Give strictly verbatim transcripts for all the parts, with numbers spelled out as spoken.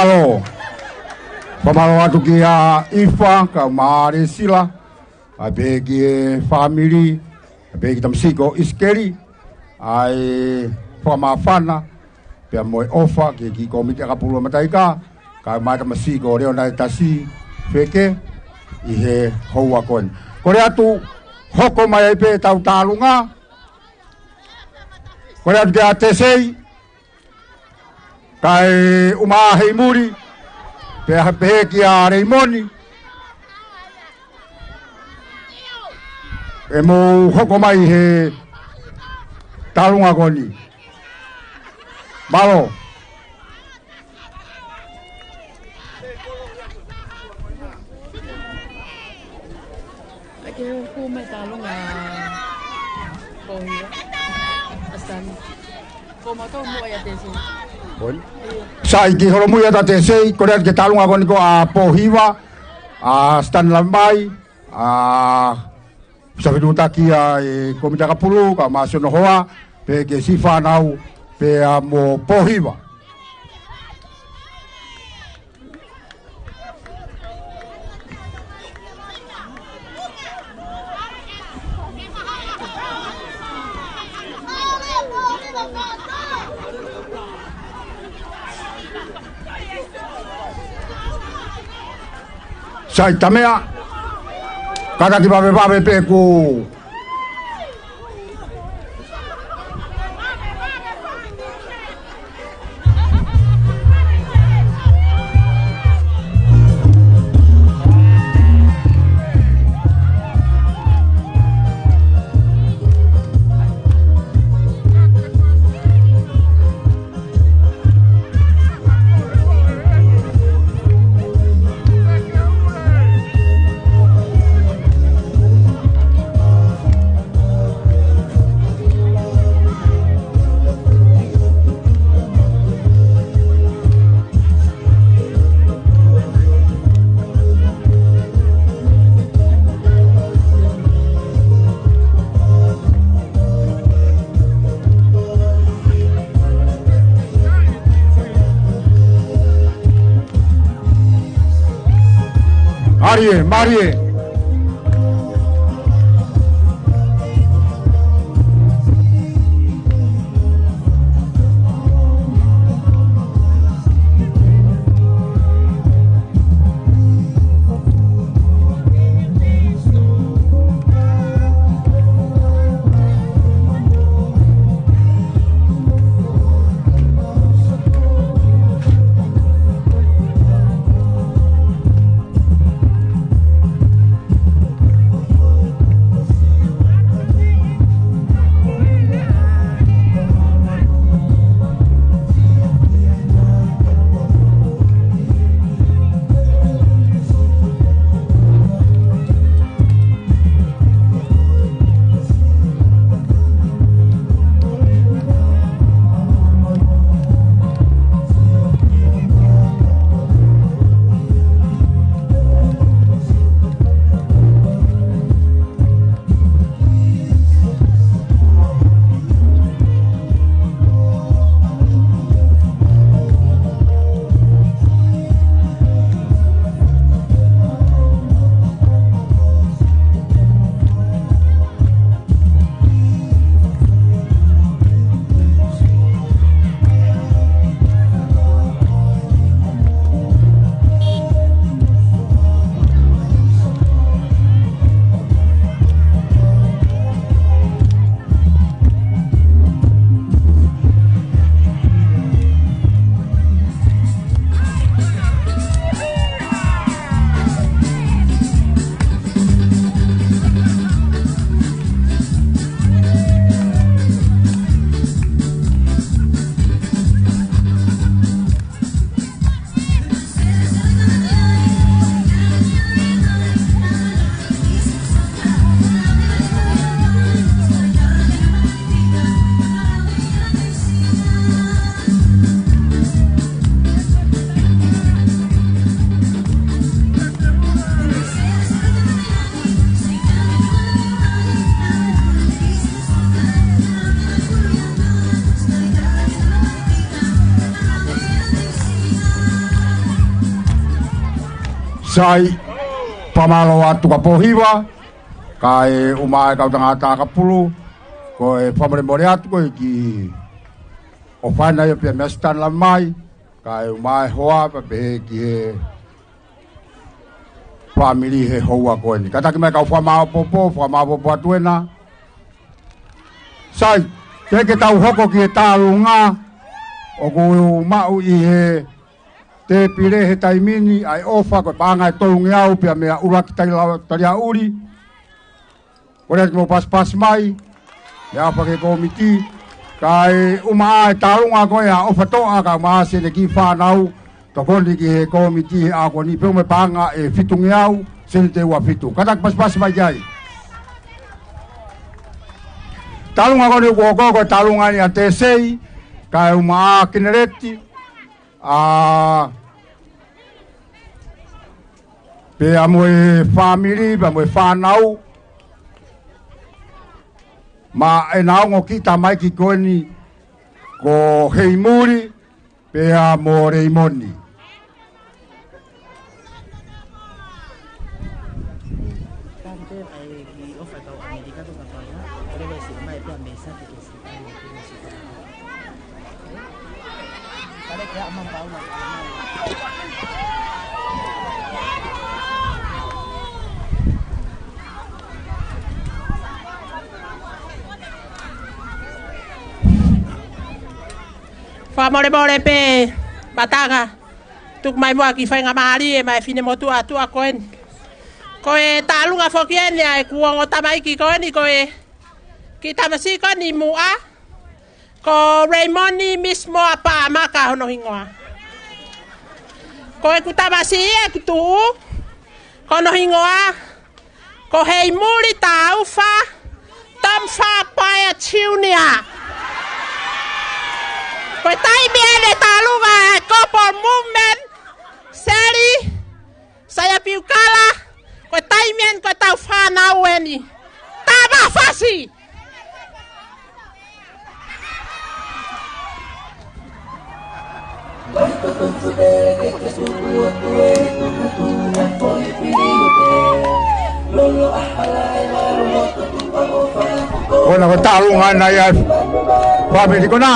Mālō. Fakamālō atu kia ʻIfa, kau Mālesila, ʻa pē ki he fāmili, ʻa pē ki tamasiʻi ko ʻIsikeli, ʻa e fakamāfana, pea mo e ʻofa ki he kiʻi kōmiti ʻakapulu ʻa Mataika, kau mai tamasiʻi ko Leona e Tasi Feke, ʻi he houa ko eni. Kole atu, hoko mai ai pē ʻetau tālunga, kole atu kia Tesei, kae ʻuma hei muli, pea pehē kia Leimoni, ʻe mou hoko mai he tālunga ko eni. Mālō. ʻAi ke hū mai tālunga ko ia. ʻA Stan. Ko mātou muʻa ia Tesei. Sai kiʻi holomui ʻa Tesei, kole atu ke tālunga ko eni ko ʻa Pōhiva, ʻa Stan Lamai, ʻa Safetu Takia e kōmiti ʻakapulu, kau Māsiono Hoa, pea ki he siʻi fānau, pea mo Pōhiva. Sai Tamea, kātaki vavevave pē ku. Mālie, mālie. Sai, fakamālō atu kia Pōhiva, kae ʻumaʻā e kau tangata ʻakapulu, ko e fakamolemole atu ko e kiʻi ʻofaʻanga ia pea meʻa sitana mai, kae ʻumaʻā e hoa pea pehē ki he fāmili he houa ko eni. Kātaki mai kau fakamāopoopo, fakamāopoopo atu ena. Sai, teʻeki ke tau hoko ki he tālunga, ʻoku maʻu ʻi he tēpile he taimi ni ʻa e ʻofa ko e paʻanga ʻe tolungeau pea meia ʻUluaki Taliaʻuli. Kole atu ke mou pasipasi mai, meʻa ʻofa ki he kōmiti, kae ʻumaʻā e tālunga ko ia ʻa ʻOfa Toʻa kae ʻumaʻā siʻene kiʻi fānau, tokoni ki he kōmiti he ʻaho ni pea mo e paʻanga ʻe fitungeau, sēniti ʻe ua fitu. Kātaki pasipasi mai ki ai. Tālunga ko eni ʻoku hoko ko e tālunga eni ʻa Tesei, kae ʻumaʻā Kineleti, ʻa, pea mo e fāmili, pea mo e fānau, mo ʻena ongo kiʻi tamaiki ko eni, ko Heimuli, pea mo Leimoni. Fakamolemole pē Mataka, tuku mai muʻa kiʻi faingamālie maʻa e finemotuʻa ʻa tuʻa ko eni. Ko e tālunga foki eni ʻa ʻeku ongo tamaiki ko eni, ko e kiʻi tamasiʻi ko eni muʻa, ko Leimoni Misimoa Paʻamaka hono hingoa. Ko ʻeku tamasiʻi ʻeku tuʻu, ko hono hingoa ko Heimuli Taufa Tomfa Paea Junior. Ko e taimi eni ʻe tālunga e Corporal Movement, Seli, Saia Piukala, ko e taimi eni ko e tau fānau eni. Tama fasi! Ko ena ko e tālunga ena ia e fāmili ko ena.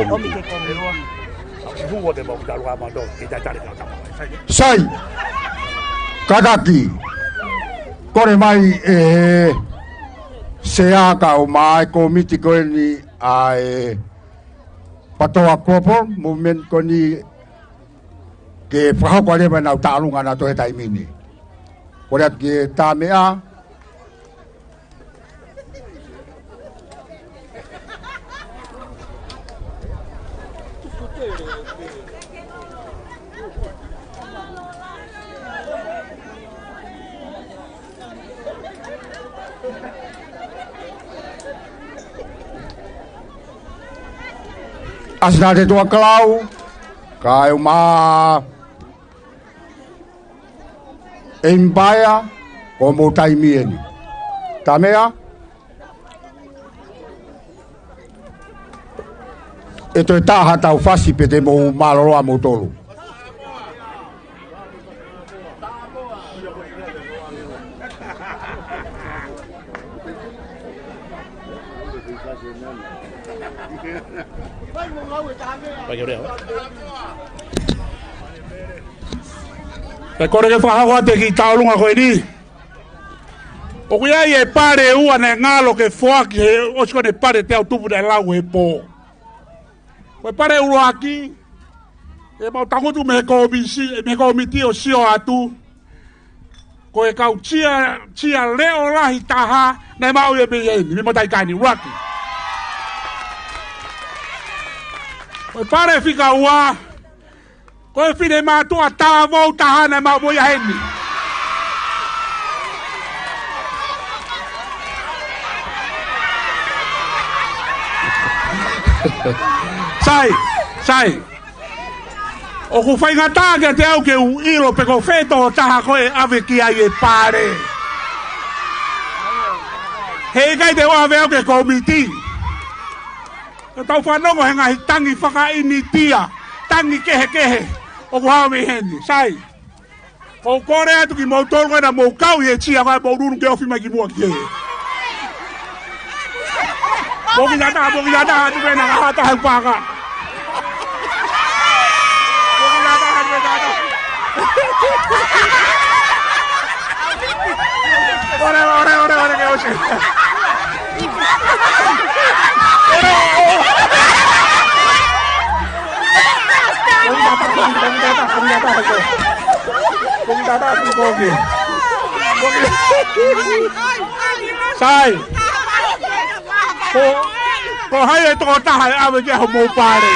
kōmiti. Sai. Kātaki. Kole mai ʻe he sea kae ʻumaʻā e kōmiti ko eni ʻa e Patoa Global Movement ko eni ke fakahoko leva ʻenau tauʻolunga ʻanautolu he taimi ni. Kole atu ki he Tāmeʻa. ʻAsi naʻa te tuʻa kalau, kae ʻumaʻā e umpire, ko hoʻomou taimi eni. Tāmeʻa, ʻe toe taha tau fasi pē te mou mālōlō ʻa moutolu. Pea kole ke fakahoko atu e kiʻi tauʻolunga ko eni. ʻOku ʻi ai e pale ʻe ua naʻe ngalo ke foaki he ʻosi ko eni e pale teau tupu naʻe lau he pō. Ko e pale ʻuluaki, ʻe mau tangutu mei he kōmisi-, mei he kōmiti ʻo sio atu. Ko e kau tia, tia leʻo lahi taha, naʻe maʻu ia mei heni, mei Mataʻikani, ʻuluaki. Ko e pale fika ua, ko e finemātuʻa talavou taha naʻe maʻu mo ia heni. Sai, sai. ʻOku faingataʻa kiate au ke u ʻilo pe ko fē tokotaha ko ē ʻe ʻave ki ai e pale. Heʻikai te u ʻave au ki he kōmiti. Ka tau fanongo he ngaahi tangi fakaʻinitia, tangi kehekehe ʻoku hao mei heni. Sai. ʻOku ou kole atu kimoutolu ko ē naʻa mou kau ʻi he tia ko ē, mou nunu ke ofi mai ki muʻa ki hē. Poki tata, poki tata, tu pena ka hata he paka. Poki tata, tu pena ka hata. Ore, ore, ore, ore, ke ʻosi. Sai. Ko, ko hai e tokotaha ʻe ʻave ki ai hoʻomou pale?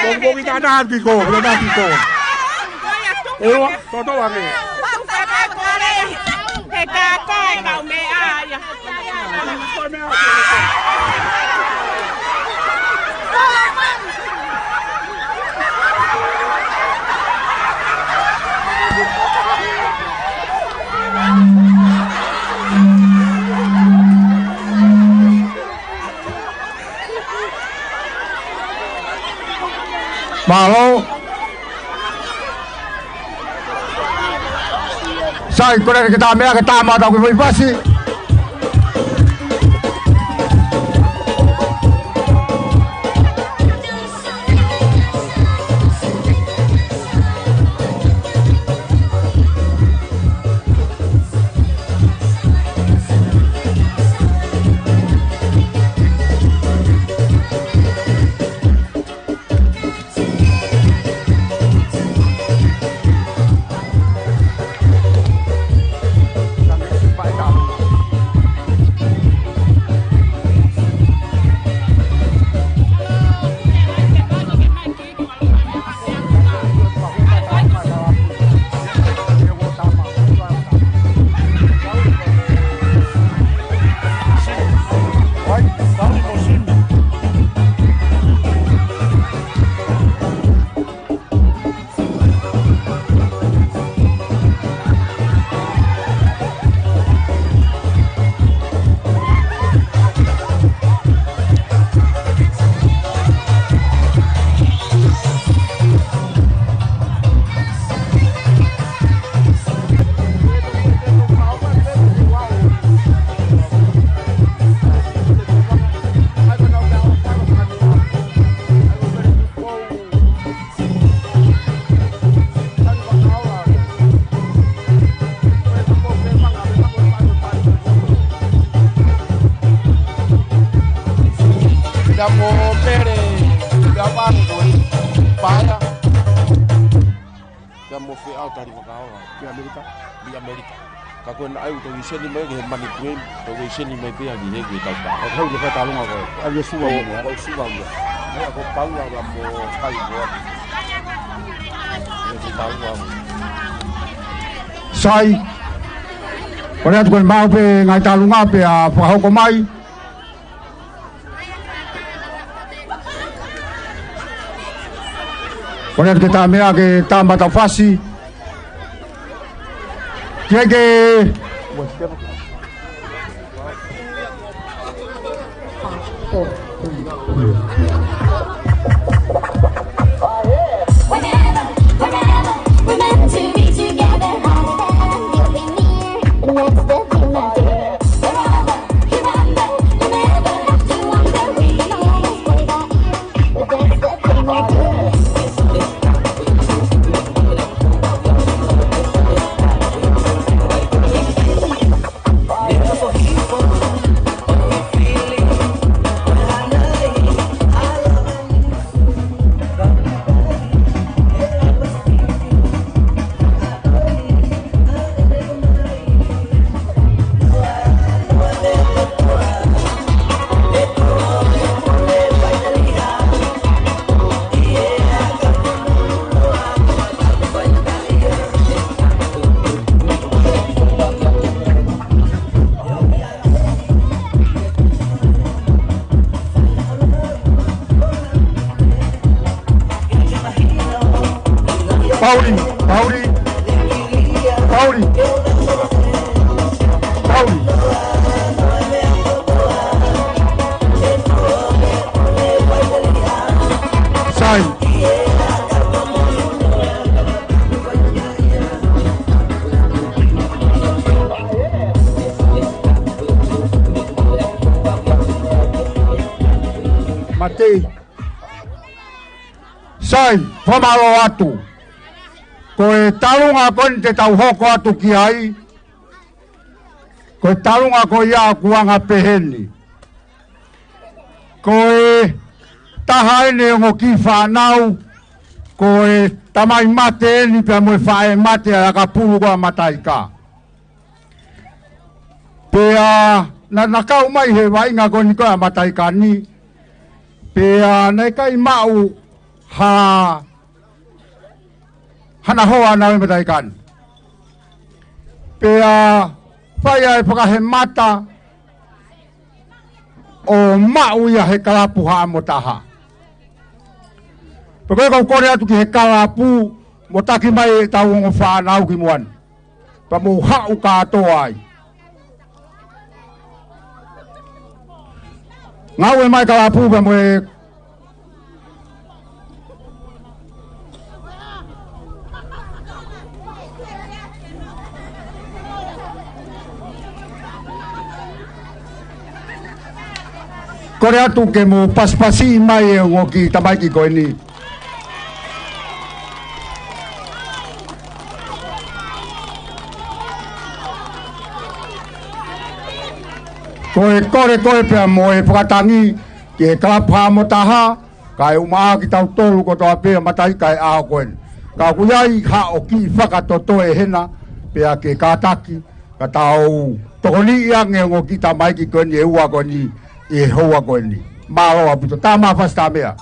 Ko, ko ki tata ki ko, ki tata ki ko. ʻE ua, toto ange. He kako e kau meʻa ia. Sai, ko ʻene ke tā meʻa ke tā mātau ki he foʻi fasi. Pea mo Pele, pea pāne ko e paea. Pea mo Feʻao Talivakaola. Ki ʻAmelika. Ki ʻAmelika. Ka ko e naʻe ʻoku tau ʻi seni mai ki he MoneyGram, tau ʻi seni mai pea ki he ki he tau pā. ʻOku tau ʻi he fai talunga ko e. ʻA ia sua mo. Ko sua mo. Ia ko Paula la mo kai mo. Ia ko Paula. Sai. Kole atu ko e maʻu pē ngaahi talunga pea fakahoko mai. Kole atu ke tā meʻa ke tā mātau fasi. Ke ke. Whenever, wherever, we're meant to be together. Hold it down, you'll be near. And that's the thing I do. Wherever, wherever, you never have to wonder. We can always play by ear. But that's the thing I do. Pauli, Pauli, Pauli, Pauli. Sai. Matei. Sai, fakamālō atu. Ko e talunga ko eni te tau hoko atu ki ai. Ko e talunga ko ia ʻoku anga peheni. Ko e taha eni ongo kiʻi fānau, ko e tamai mate eni pea mo e faʻē mate ʻa e ʻakapulu ko ē ʻa Mataika. Pea naʻa na kau mai he vaʻinga ko eni ko ē ʻa Mataika ni. Pea naʻe ʻikai maʻu ha hana hoa naʻe ʻi Mataika ni. Pea fai ai e fakahemata ʻo maʻu ia he kalapu Haʻamotaha. Pea ko e kau kole atu ki he kalapu mo taki mai ʻetau ongo fānau ki muʻa ni. Pea mou haʻu kātoa ai. Ngāue mai kalapu pea mo e. Kole atu ke mou pasipasi mai e ongo kiʻi tamaiki ko eni. Ko e kole ko ē pea mo e fakatangi ki he kalapu Haʻamotaha, kae ʻumaʻā kitautolu kotoa pē ʻa Mataika he ʻaho ko eni. Ka ʻoku ʻi ai haʻo kiʻi fakatotoe hena, pea ke kātaki ka tau tokoniʻi ange ongo kiʻi tamaiki ko eni ʻe ua ko eni ʻi he houa ko eni. Mālō ʻaupito, tā mafasi tā meʻa.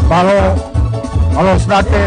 Mālō, mālō Sinate.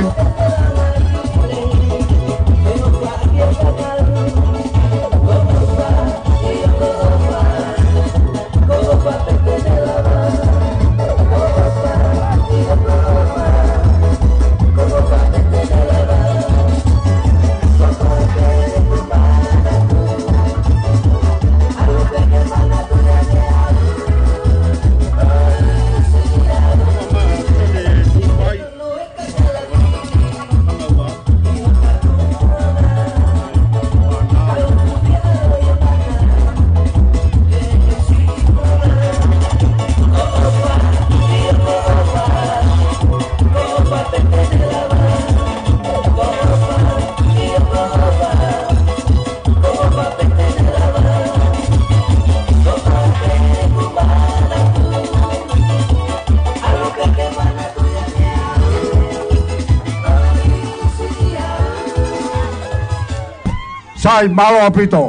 Sai, mālō ʻaupito.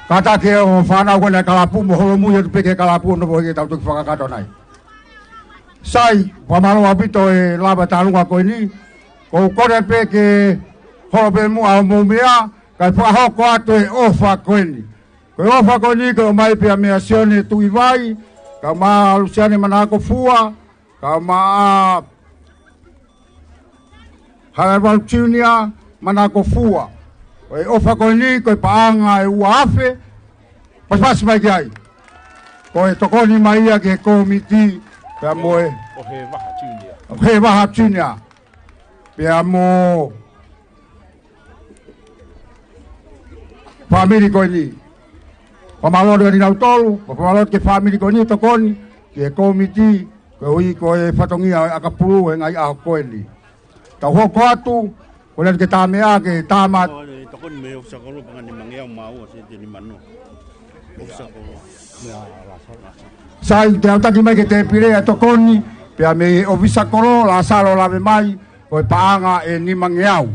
Kātaki e ongo fānau ko ena e kalapu mo holomui atu pē ki he kalapu ʻo nofo hiki ke tau toki fakakakato nai. Sai, fakamālō ʻaupito e lava tālunga ko eni. Ko u kole pē ke holo pē muʻa hoʻomou meʻa, kae fakahoko atu e ʻofa ko eni. Ko e ʻofa ko eni, ko e ʻomai pē ia meia Sione Tuʻivai, kae ʻumaʻā Lusiane Manakofua, kae ʻumaʻā Halevalu Junior Manakofua. Ko e ʻofa ko eni, ko e paʻanga ʻe ua afe, pasipasi mai ki ai. Ko e tokoni mai ia ki he kōmiti, pea mo e ʻo Hevaha Junior. ʻO Hevaha Junior. Pea mo fāmili ko eni. Fakamālō atu kiate kinautolu, fakamālō atu ki he fāmili ko eni, tokoni ki he kōmiti, koeʻuhi ko e fatongia ʻo e ʻakapulu he ngaahi ʻaho ko eni. Tau hoko atu, kole atu ke tā meʻa ke tā ma- Tokoni mei he ʻōfisa kolo, paʻanga ʻe nimangeau mā ua sēniti ʻe nimanoa. ʻŌfisa kolo. Sai, te u taki mai ki he tēpile ʻa e tokoni, pea mei he ʻōfisa kolo, Lasalo Lavemai, ko e paʻanga ʻe nimangeau.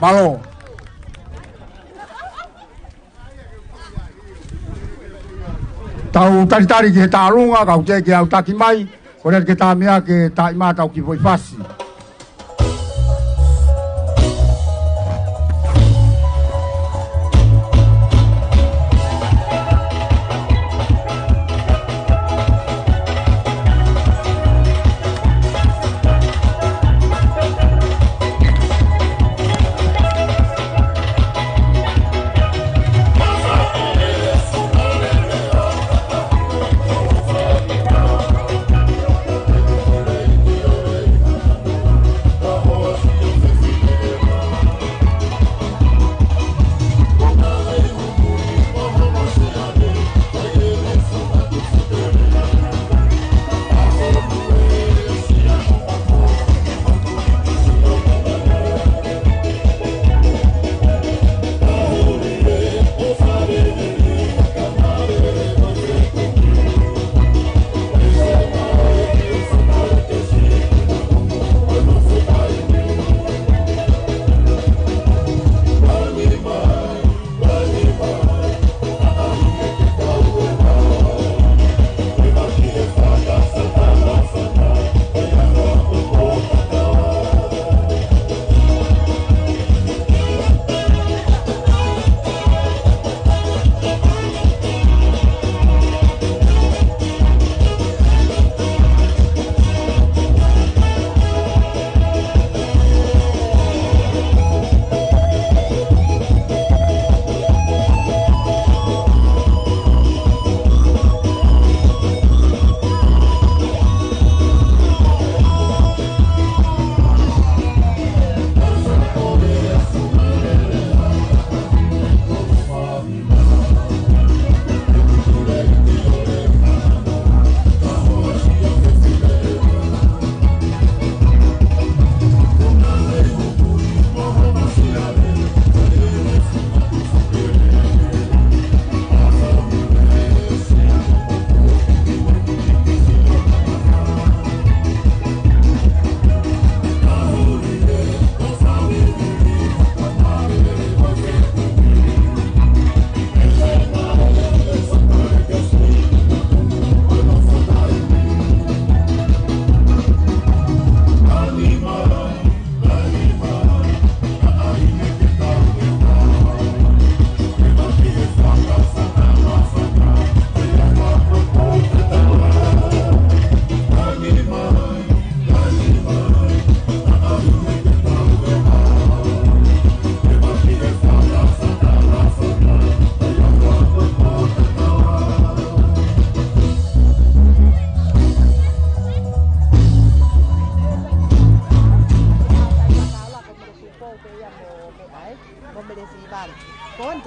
Mālō. Tau talitali ki he tālunga, ka u teʻeki ke u taki mai, kole atu ke tā meʻa ke tā mai ʻetau kiʻi foʻi fasi.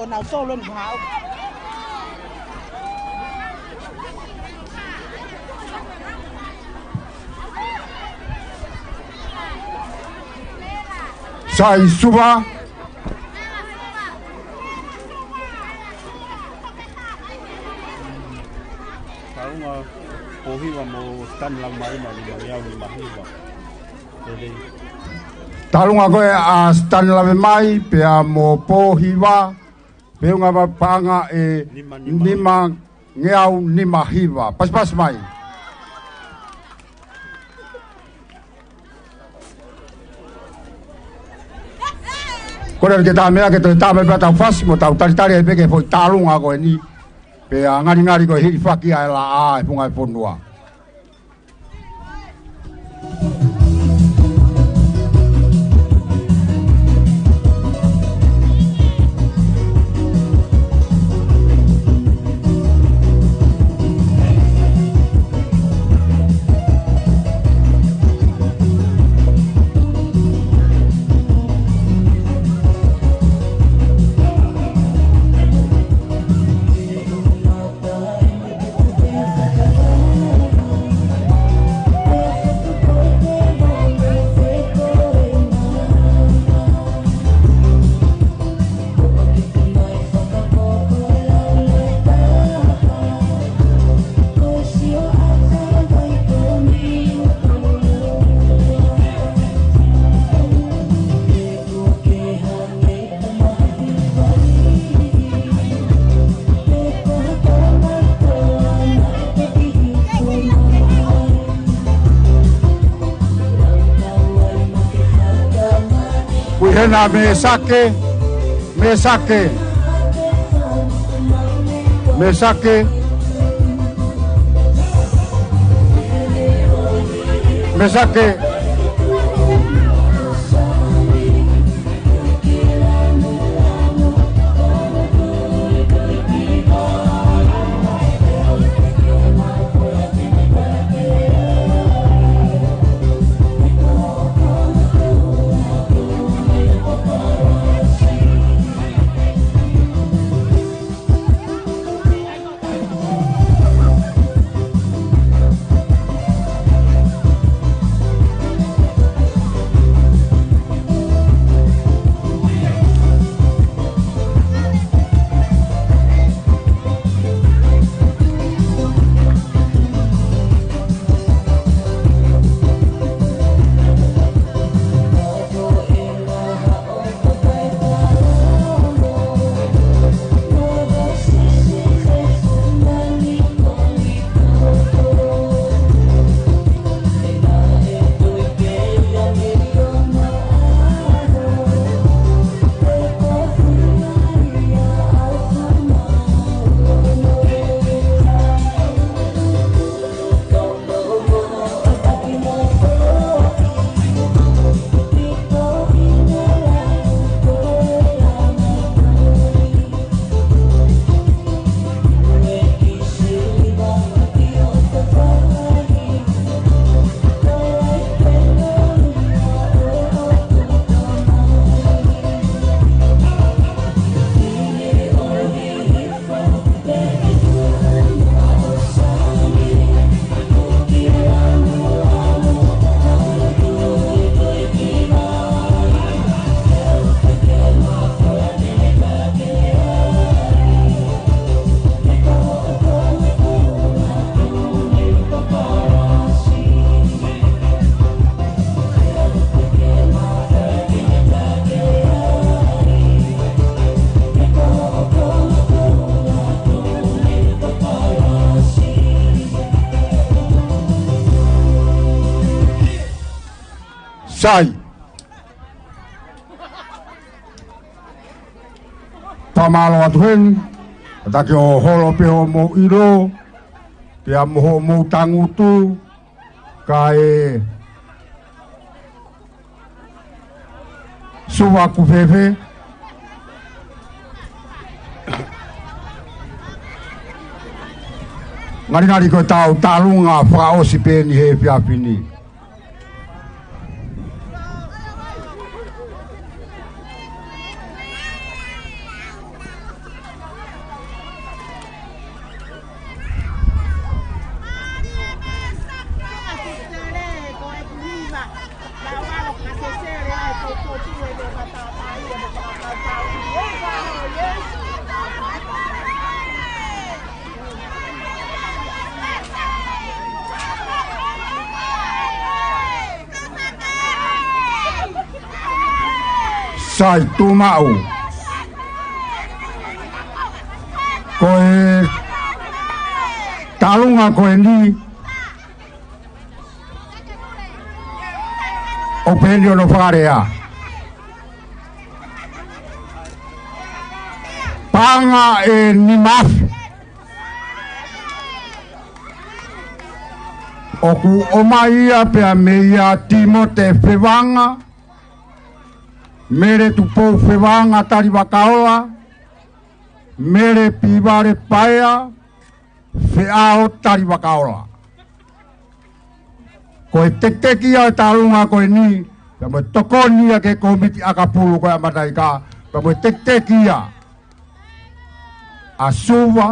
Nau solo ni hao. Sai Suva. Talunga Pōhiva mo Sitani Lavemai, nima ngeau nima hiva. Talunga ko ē ʻa Sitani Lavemai pea mo Pōhiva, feʻunga paʻanga ʻe nima nima nima ngeau nima hiva. Pasipasi mai. Ko ʻene ke tā meʻa ke toe tā mai pea tau fasi mo tau talitali ai pē ki he foʻi talunga ko eni. Pea ngalingali ko e hilifaki ʻa e laʻā ʻa e funga ʻo e fonua. Ui hena Mesake, Mesake, Mesake, Mesake. Sai. Fakamālō atu heni, ʻatā ke ʻo holo pē hoʻomou ʻilo, pea mo hoʻomou tangutu, kae Suva kuo fēfē. Ngalingali ko ʻetau talunga fakaʻosi pē eni he efiafi ni. Sai, tuʻu maʻu. Ko e taʻalunga ko eni ʻoku peheni hono fakalea: Paʻanga ʻe nima afe. ʻOku ʻomai ia pea meia Timote Fevanga, Mele Tupou Fevanga Talivakaola, Mele Pivale Paea, Feʻao Talivakaola. Ko e tekiteki ia e taʻalunga ko eni, pea mo e tokoni ia ki he kōmiti ʻakapulu ko e ʻa Mataika, pea mo e tekiteki ia ʻa Suva,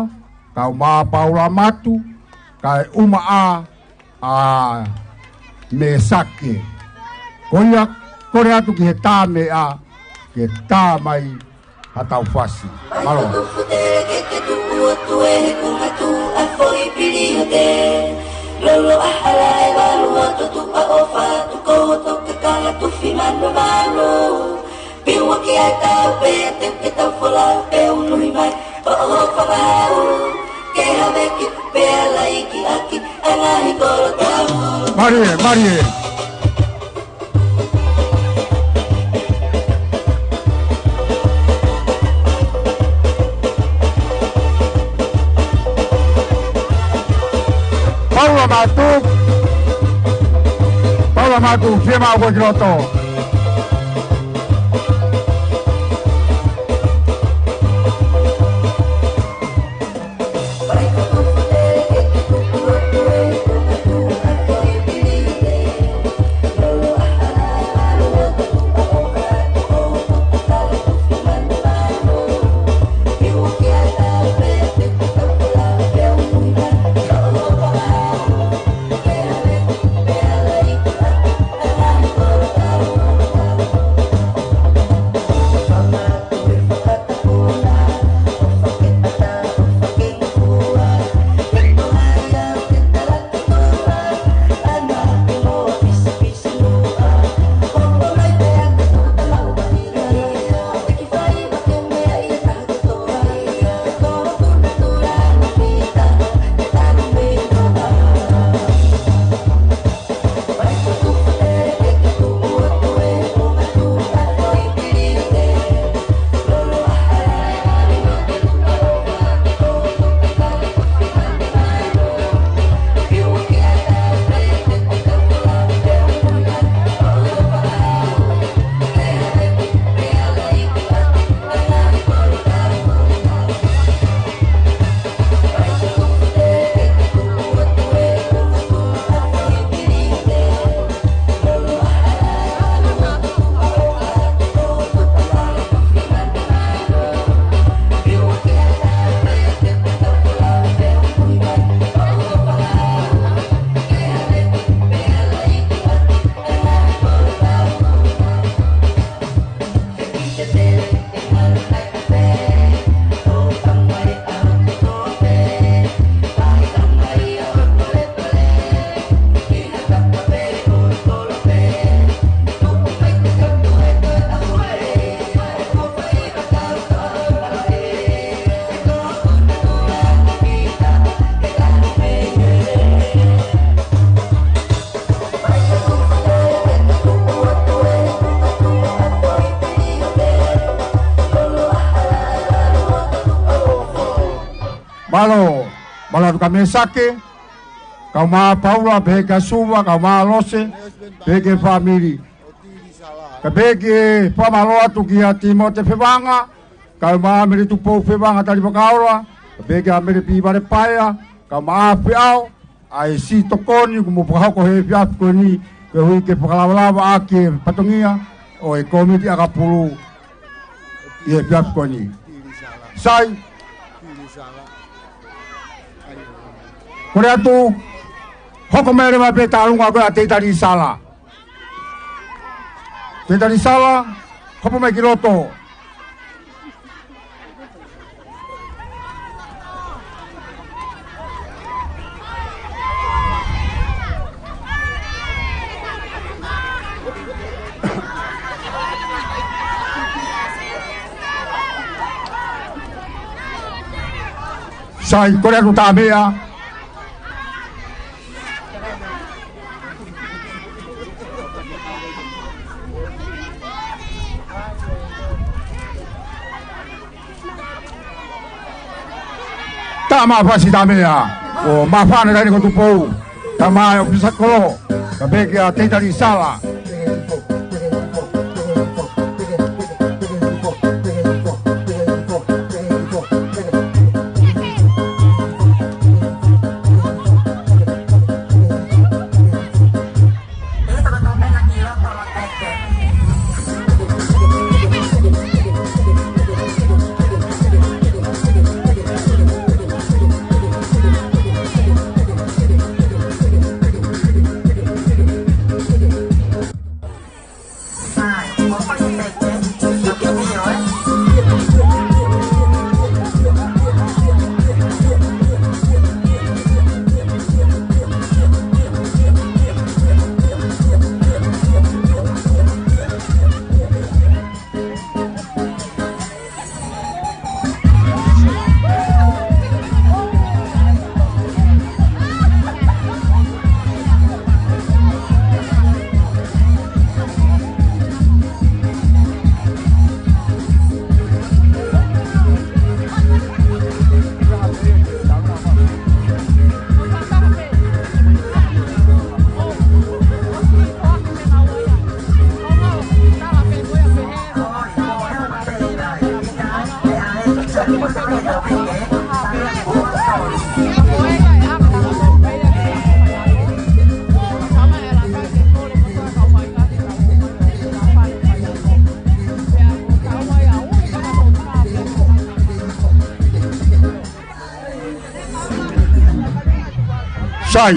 kae ʻumaʻā Paula Matu, kae ʻumaʻā ʻa Mesake. Ko ia, kole atu ki he tā meʻa, ke tā mai ha tau fasi. Mālō. Lolo ʻahala e valu o totu a o fatu ko toka kala tufi manu manu. Piwa ki ai tau pe te ke tau fola pe unu i mai. O o fangahau ke haveki pe ala iki aki anga i kolo tau. Marie, Marie. Paula Matu. Paula Matu, fiemaʻu koe ki loto. Mālō, mālō atu kia Mesake, kae ʻumaʻā Paula, pehē kia Suva, kae ʻumaʻā Lose, pehē ki he fāmili. Kae pehē ki he fakamālō atu kia Timote Fevanga, kae ʻumaʻā Mele Tupou Fevanga Talivakaola, kae pehē kia Mele Pivale Paea, kae ʻumaʻā Feʻao, ʻa e siʻi tokoni kuo mou fakahoko he efiafi ko eni, koeʻuhi ke fakalavalava ʻaki e fatongia ʻo e kōmiti ʻakapulu ʻi he efiafi ko eni. Sai. Kole atu, hoko mai leva pē taʻalunga ko ē ʻa Teitani Sala. Teitani Sala, hopo mai ki loto. Sai, kole atu Tamea. Tama fasi Tamea. ʻO māfana taini ko Tupou. Tama ʻo Pisakolo. Ka peki a Teitali Sala. Sai.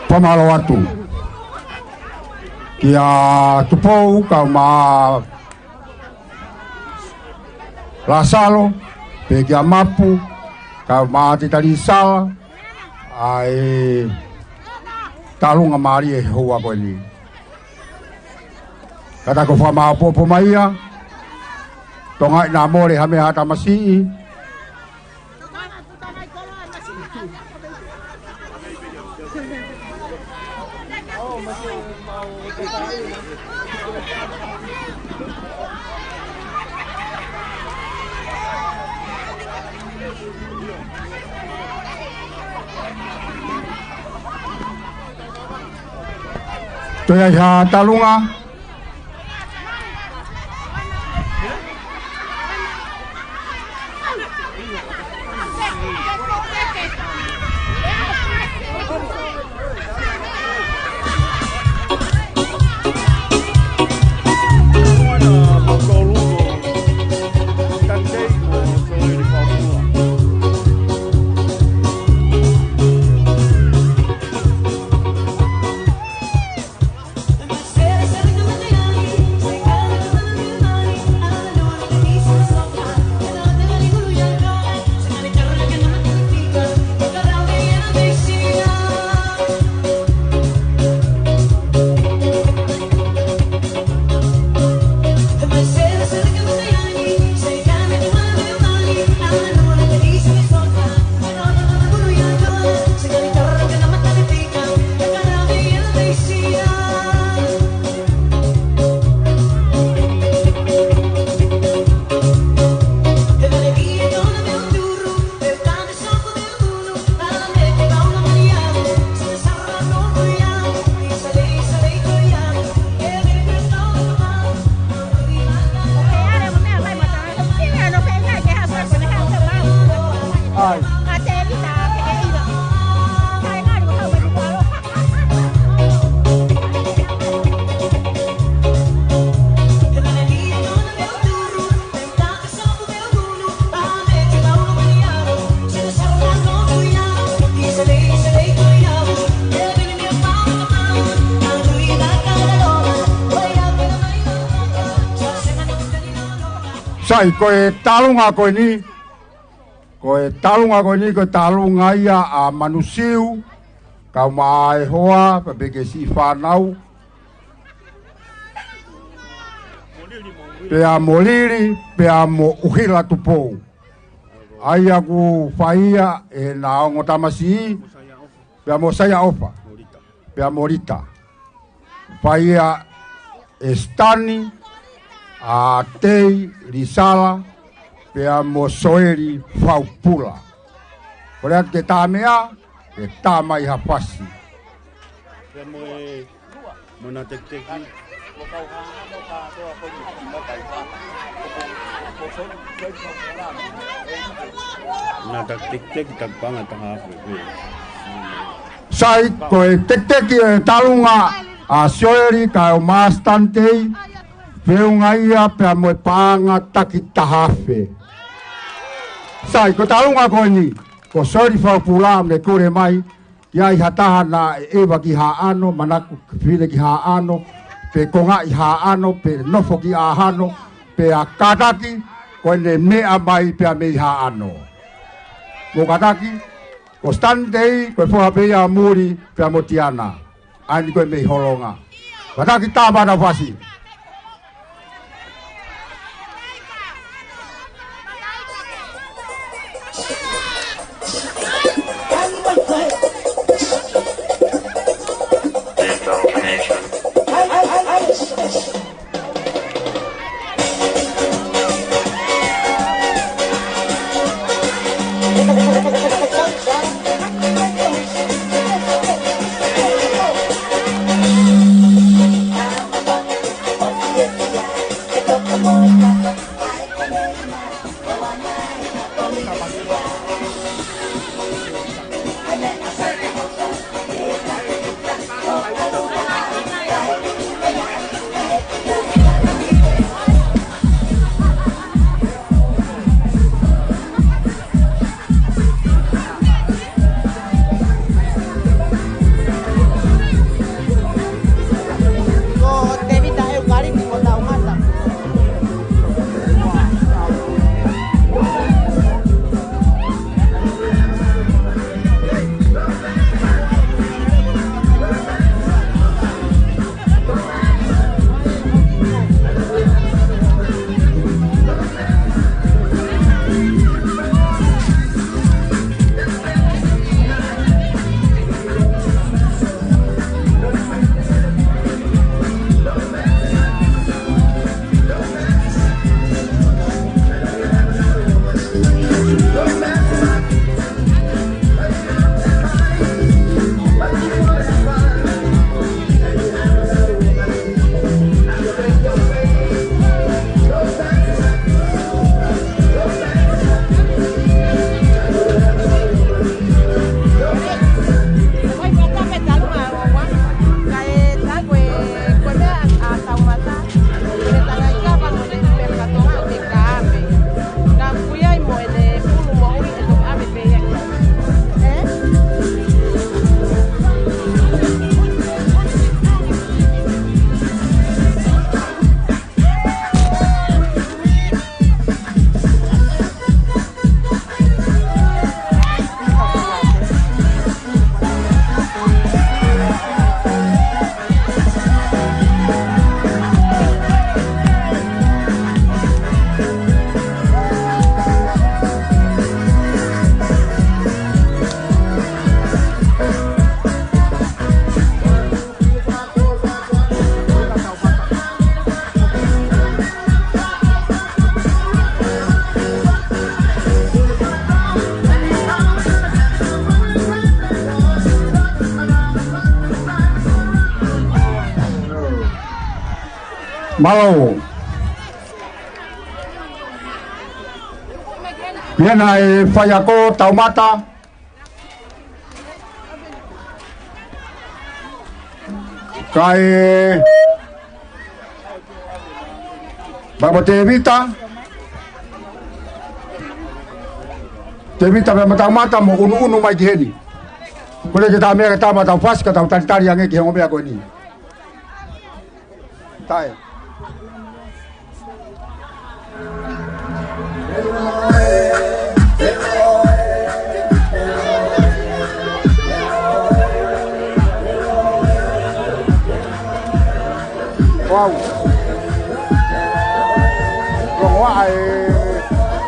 Fakamālō atu kia Tupou, kau mai Lasalo, pea kia Mapu, kau mai Teitali Sala, ʻa e talunga mālie he houa ko eni. Ka ta ko e fakamāʻopoʻopo mai ia, Tonga ʻi na mole ha meʻa ha tamasiʻi. Toe ʻi ai ha talunga. Sai, ko e talunga ko eni, ko e talunga ko eni, ko e talunga ia ʻa Manusiu, kau mai Hoa, pea pehē ki he siʻi fānau. Pea mo Lili, pea mo ʻUhila Tupou. ʻA ia ʻoku fai ia ʻe Naongo Tamasiʻi, pea mo Saiaʻofa, pea mo Lita. Fai ia ʻe Sitani, ʻa Tei, Lisala, pea mo Soeli Faupula. Kole atu ke tā meʻa, ke tā mai ha fasi. Pea mo e, mo na tekiteki. Na tekiteki, taki paʻanga ʻe taha afe. Sai, ko e tekiteki ʻe Talunga ʻa Soeli kae ʻumaʻā Sitani Tei, feʻunga ia pea mo e paʻanga taki taha afe. Sai, ko e Talunga ko eni, ko Soeli Faupula naʻe kole mai, ʻi ai ha taha naʻe ʻeva ki Haʻano, manako fefine ki Haʻano, pe konga ʻi Haʻano, pe nofo ki Haʻano, pea kātaki, ko ʻene meʻa mai pea mei Haʻano. Mo kātaki, ko Sitani Tei, ko e foha pē ia ʻa Muli, pea mo Tiana. ʻA eni ko e mei Holonga. Kātaki tā mai ha fasi. Mālō. Pea naʻe faiako Taumata. Kae, pea mo Tēvita. Tēvita pea mo Taumata mo ʻunuʻunu mai ki heni. Kole ke tā meʻa ke tā mai ha fasi ka tau talitali ange ki he ongo meʻa ko eni. Tae. Wow. Longoaʻa e,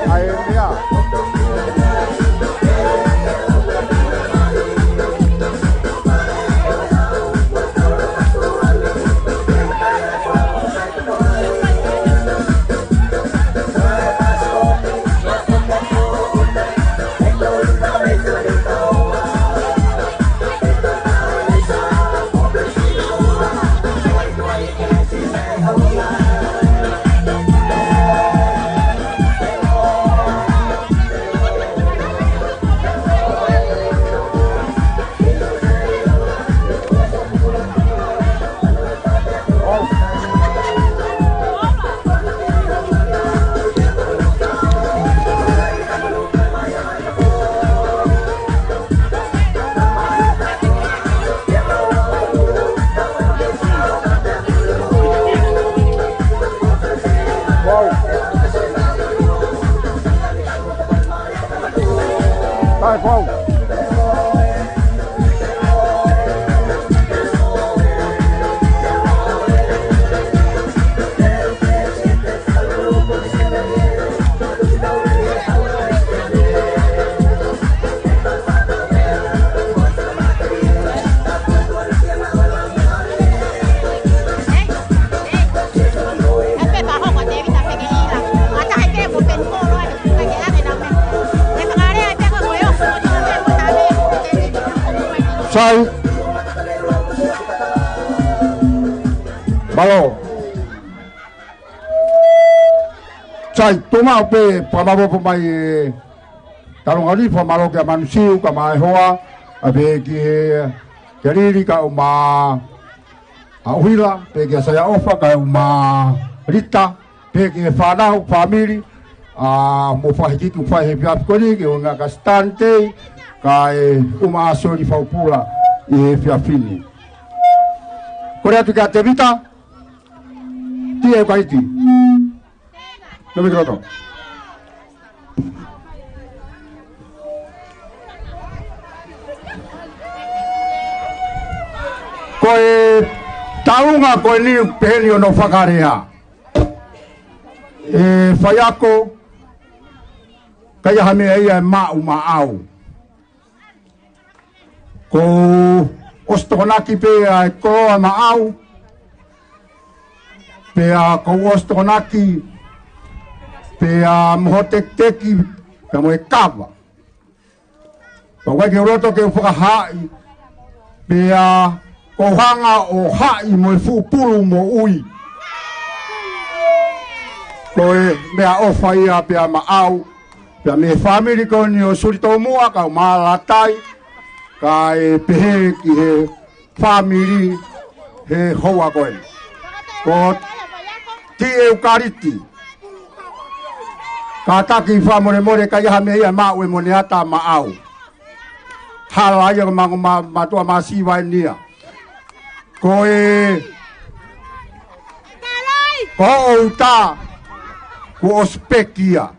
ʻa e meʻa. Sai. Mālō. Sai, tuʻu maʻu pē fakamaopoopo mai e talunga ni, fakamālō kia Manusiu, kae ʻumaʻā e hoa, ʻa pehē ki he, kia Lili, kae ʻumaʻā ʻa ʻUhila, pehē kia Saiaʻofa, kae ʻumaʻā Lita, pehē ki he fānau, fāmili, ʻa mo e fakahikihiki ʻoku fai he efiafi ko eni, ke ʻuhinga kia Stanley, kae ʻumaʻā Soli Faupula ʻi he efiafi ni. Kole atu kia Tevita, Tia Eukaliti. Nō mai ki loto. Ko e talunga ko eni pehē ni hono fakalea. ʻE faiako, ʻikai ha meʻa ia ʻe maʻu maʻau. Kuo ʻosi tokonaki pē ʻa e koloa maʻau, pea kuo ʻosi tokonaki pē ʻa e moho tekiteki, pea mo e kava. Pea ʻoku ʻikai ke u loto ke u fakahaaʻi, pea ʻoku ou hanga ʻo haʻi mo e fuʻu pulu moʻui. Ko e meʻaʻofa ia pea maʻau, pea mei he fāmili ko eni ʻo Suli Tomuʻa, kae ʻumaʻā Latai, kae pehē ki he fāmili he houa ko eni. Ko Tia Eukaliti, kātaki fakamolemole, ʻikai ha meʻa ia ʻe maʻu ʻe Moneata maʻau. Hala ia ko e mango ma-, mātuʻa masiva eni ia. Ko e, ko hoʻo uta, kuo ʻosi peki ia.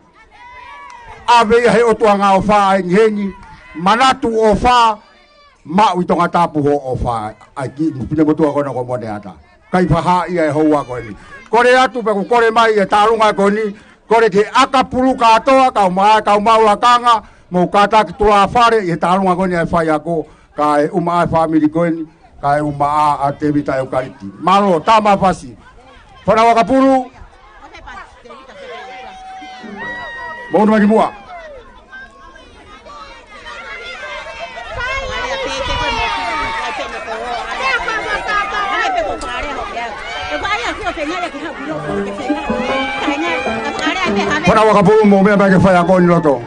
ʻAve ia he ʻOtua ʻa e ʻofa ʻa e hengihengi, manatu ʻofa, maʻu ʻi Tongatapu hoʻo ʻofa, ʻa e kiʻi finemotuʻa ko ena ko Moneata. ʻIkai fakahaaʻi ia ʻe he houa ko eni. Kole atu pē ʻoku kole mai e talunga ko eni, kole ki he ʻakapulu kātoa, kae ʻumaʻā e kau maʻu lakanga, mo kātaki tulafale ʻi he talunga ko eni ʻa e faiako, kae ʻumaʻā e fāmili ko eni, kae ʻumaʻā ʻa Tevita Eukaliti. Mālō, Tama Fasi. Fānau ʻakapulu. Mou ʻunu mai ki muʻa. Fānau ʻakapulu, mou meʻa mai ki he faiako ni loto.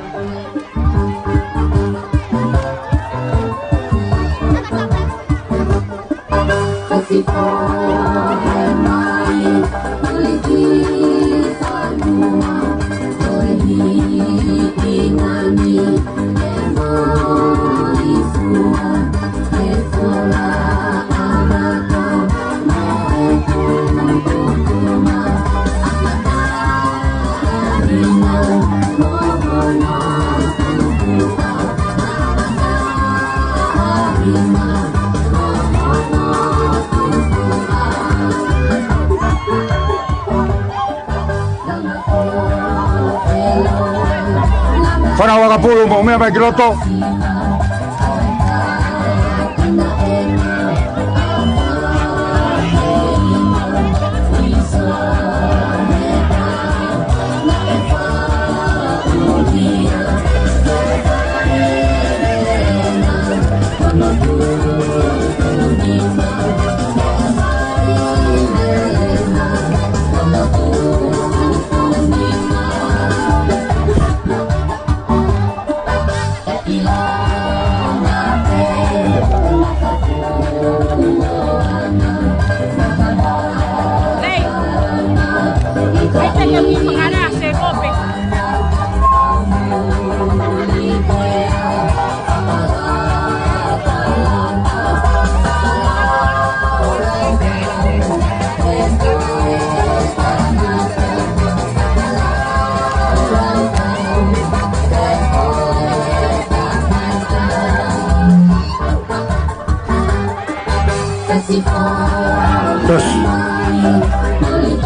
Fānau ʻakapulu, mou meʻa mai ki loto.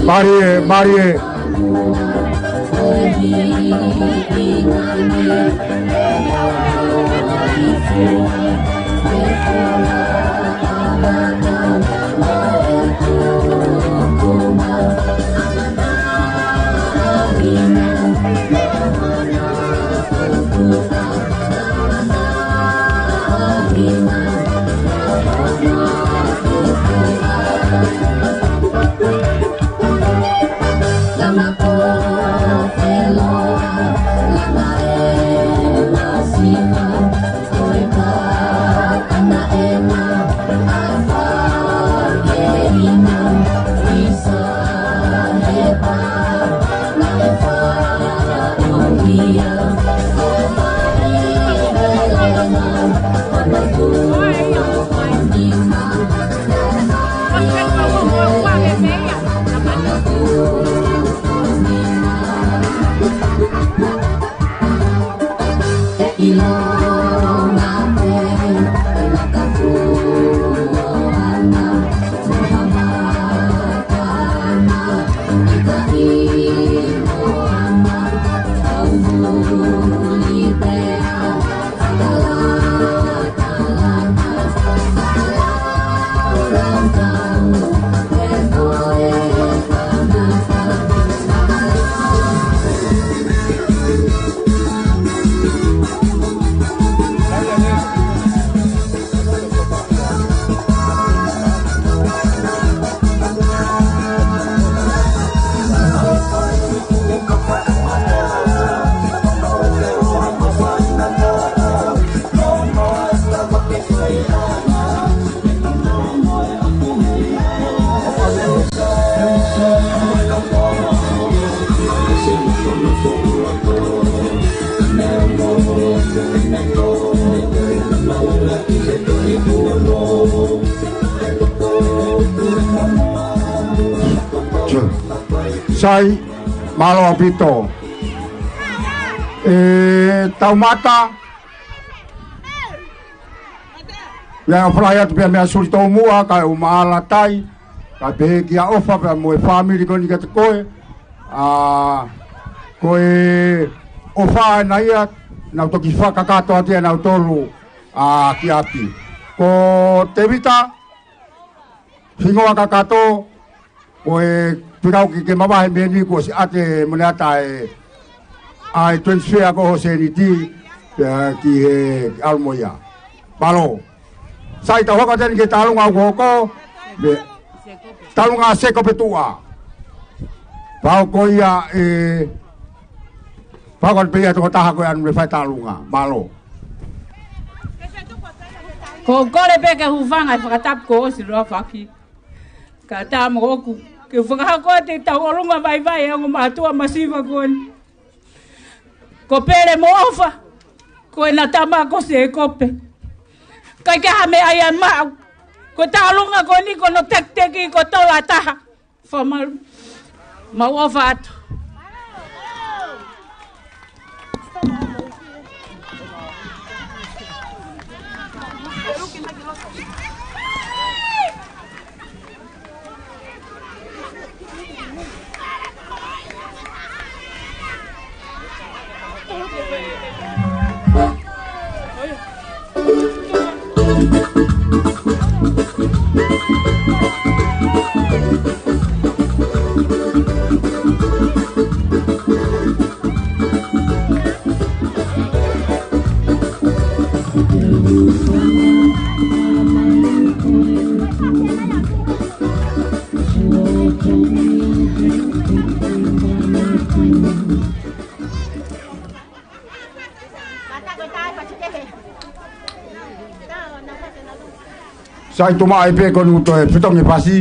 Mālie, mālie. Tai, mālō ʻaupito. ʻE, Taumata. Ia, ʻoku ou fakaʻamu atu pē meʻa suli tomuʻa, kae ʻumaʻā Tai, kae pehē kia ʻOfa pea mo e fāmili ko eni kiate koe. ʻA, ko e ʻofa ena ia, naʻa ku toki fakakakato atu ʻe nautolu, ʻa, ki ʻapi. Ko Tevita, hingoa kakato, ko e pīkau ke, ke mavahe mei heni kuo ʻosi ʻoatu ʻe Moneata e, ʻa e transfer ko ē ʻo e sēniti, ʻa, ki he ʻalu mo ia. Mālō. Sai, tau hoko atu eni ki he tālunga ʻoku hoko, mei he tālunga Sekope Tuʻa. Pau ko ia ʻe, pau ko ia pē ia tokotaha ko ē ʻoku ne fai tālunga. Mālō. Ko e kole pē ke hūfanga he fakatapu kuo ʻosi lolotonga fai. Kae ʻatā moʻoku ke fakahoko atu ʻetau ʻolunga vaivai ʻa e ongo mātuʻa masiva ko eni. Ko Pele mo ʻOfa, ko ʻena tama ko Sekope. ʻIkai ke ʻi ai ha meʻa ia ʻe maʻu. Ko e tālunga ko eni ko hono tekiteki ko e tola taha. Fakamalu. Mau ʻofa atu. Sai, tuʻu mai pē ko eni ʻo toe fetongi pasi.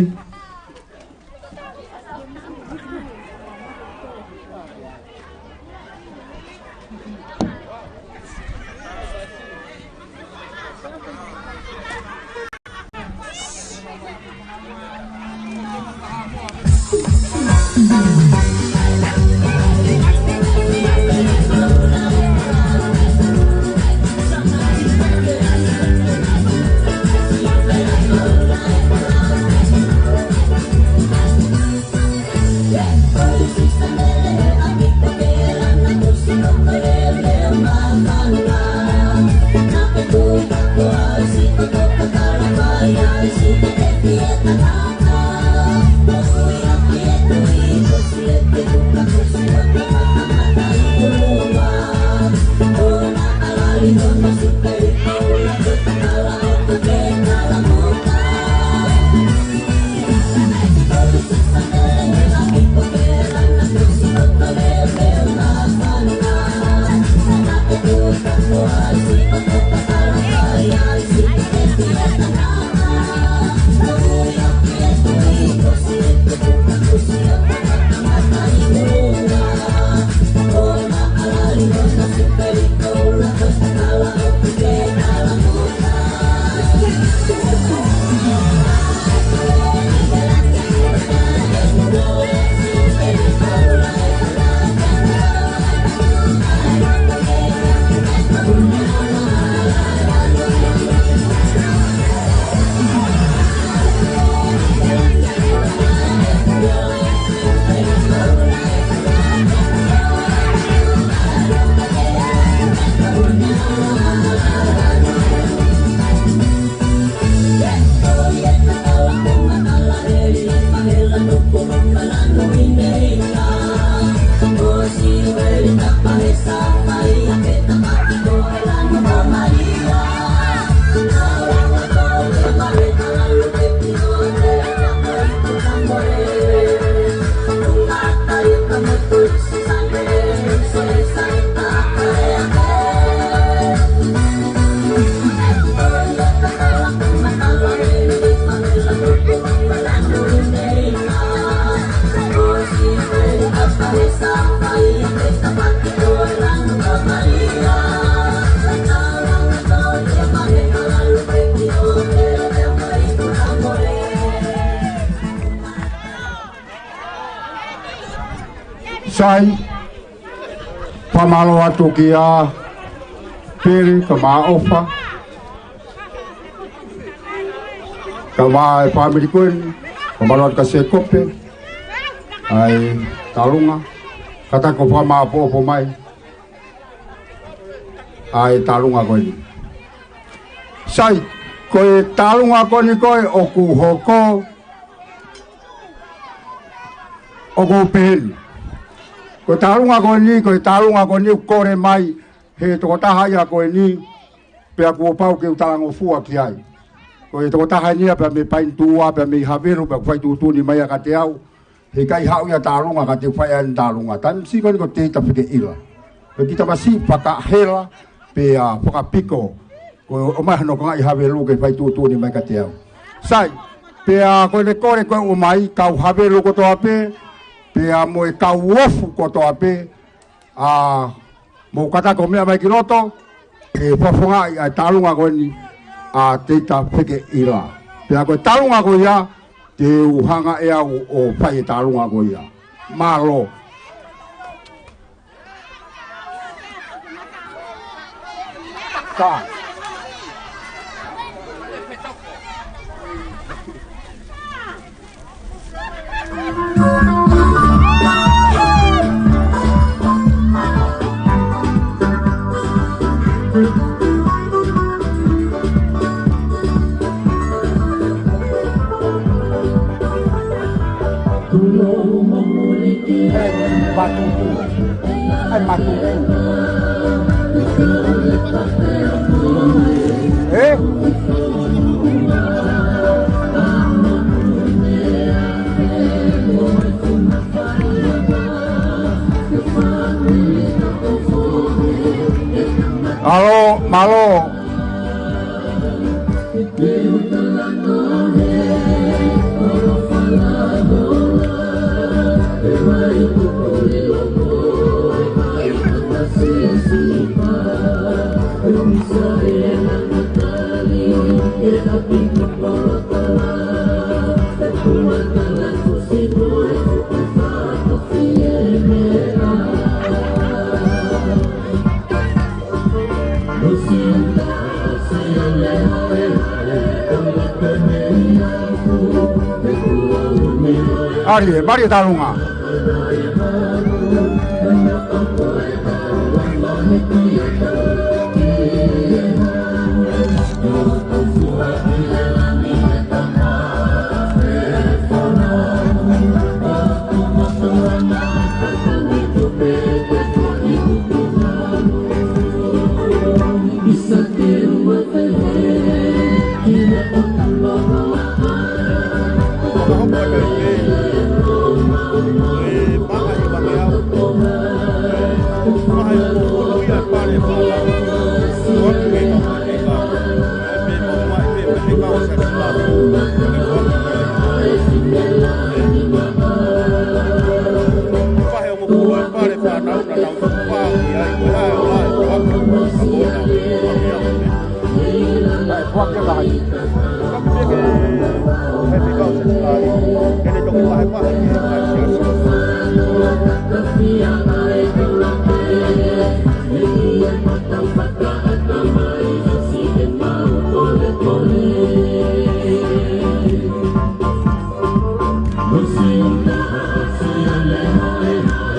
Sai, fakamālō atu kia Pele, kae ʻumaʻā ʻOfa, kae ʻumaʻā e fāmili ko eni, fakamālō atu kia Sēkope, ʻa e tālunga, kātaki ʻo fakamāʻopoʻopo mai ʻa e tālunga ko eni. Sai, ko e tālunga ko eni ko ē ʻoku hoko, ʻoku pehē ni. Ko e tālunga ko eni, ko e tālunga ko eni ʻoku kole mai he tokotaha ia ko eni, pea kuo pau ke u talangofua ki ai. Ko e tokotaha eni ia pea mei Paenituʻa, pea mei Havelu, pea ʻoku fai tuʻutuʻuni mai ia kiate au. Heʻikai haʻu ia ʻo tālunga ka te u fai ʻa e tālunga. Taimi siʻi ko eni ko Teita Fekeʻila. Pea kiʻi tamasiʻi fakahela, pea fakapiko. Ko e ʻomai hono konga ʻi Havelu ke fai tuʻutuʻuni mai kiate au. Sai, pea ko e kole ko ē ʻoku ʻomai, kau Havelu kotoa pē, pea mo e kau Ofu kotoa pē, ʻa, mou kātaki ʻo meʻa mai ki loto, ke fakafofongaʻi ʻa e tālunga ko eni ʻa Teita Fekeʻila. Pea ko e tālunga ko ia, te u hanga ʻe au ʻo fai e tālunga ko ia. Mālō. Ka. Ai, matuku. Ai, matuku. Eh? Mālō, mālō. Mālie, mālie tālunga.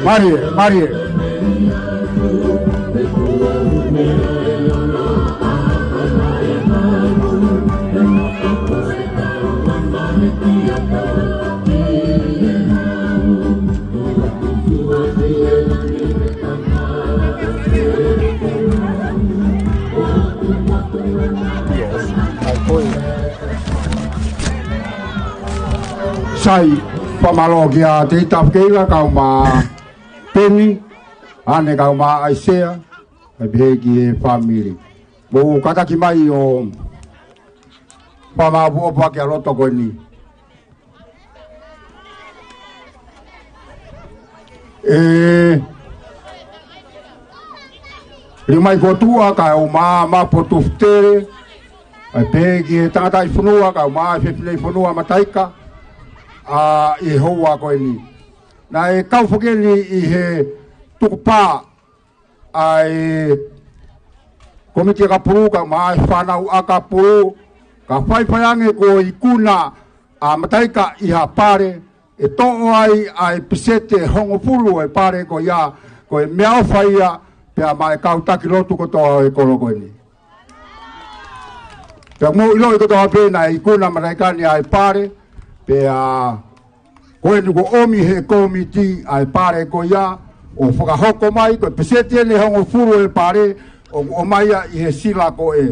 Mālie, mālie. Sai, fakamālō kia Teita Fekeʻila kae ʻumaʻā Peni, ʻa ʻene kaeʻumaʻā ʻAisea, kae pehē ki he fāmili. Mou kātaki mai ʻo fakamāʻopoʻopo ʻaki ʻa loto ko eni. ʻE, liu mai ko tuʻa, kaeʻumaʻā Maʻapoto Fetele, kae pehē ki he tangataʻi fonua, kaeʻumaʻā e fefine fonua Mataika, ʻa e houa ko eni. Naʻe kau foki eni ʻi he tukupā ʻa e Kōmiti ʻAkapulu, kae ʻumaʻā e fānau ʻakapulu, ka faifai ange ko e ikuna ʻa Mataika ʻi ha pale, ʻe toʻo ai ʻa e peseti ʻe hongofulu e pale ko ia, ko e meʻaʻofa ia, pea maʻa e kau taki lotu kotoa ʻo e kolo ko eni. Pea mou ʻiloʻi kotoa pē naʻe ikuna ʻa Mataika ni ʻa e pale, pea ko eni kuo ʻomi ʻe he kōmiti ʻa e pale ko ia, ʻo fakahoko mai, ko e peseti eni ʻe hongofulu e pale, ʻoku ʻomai ia ʻi he sila ko ē.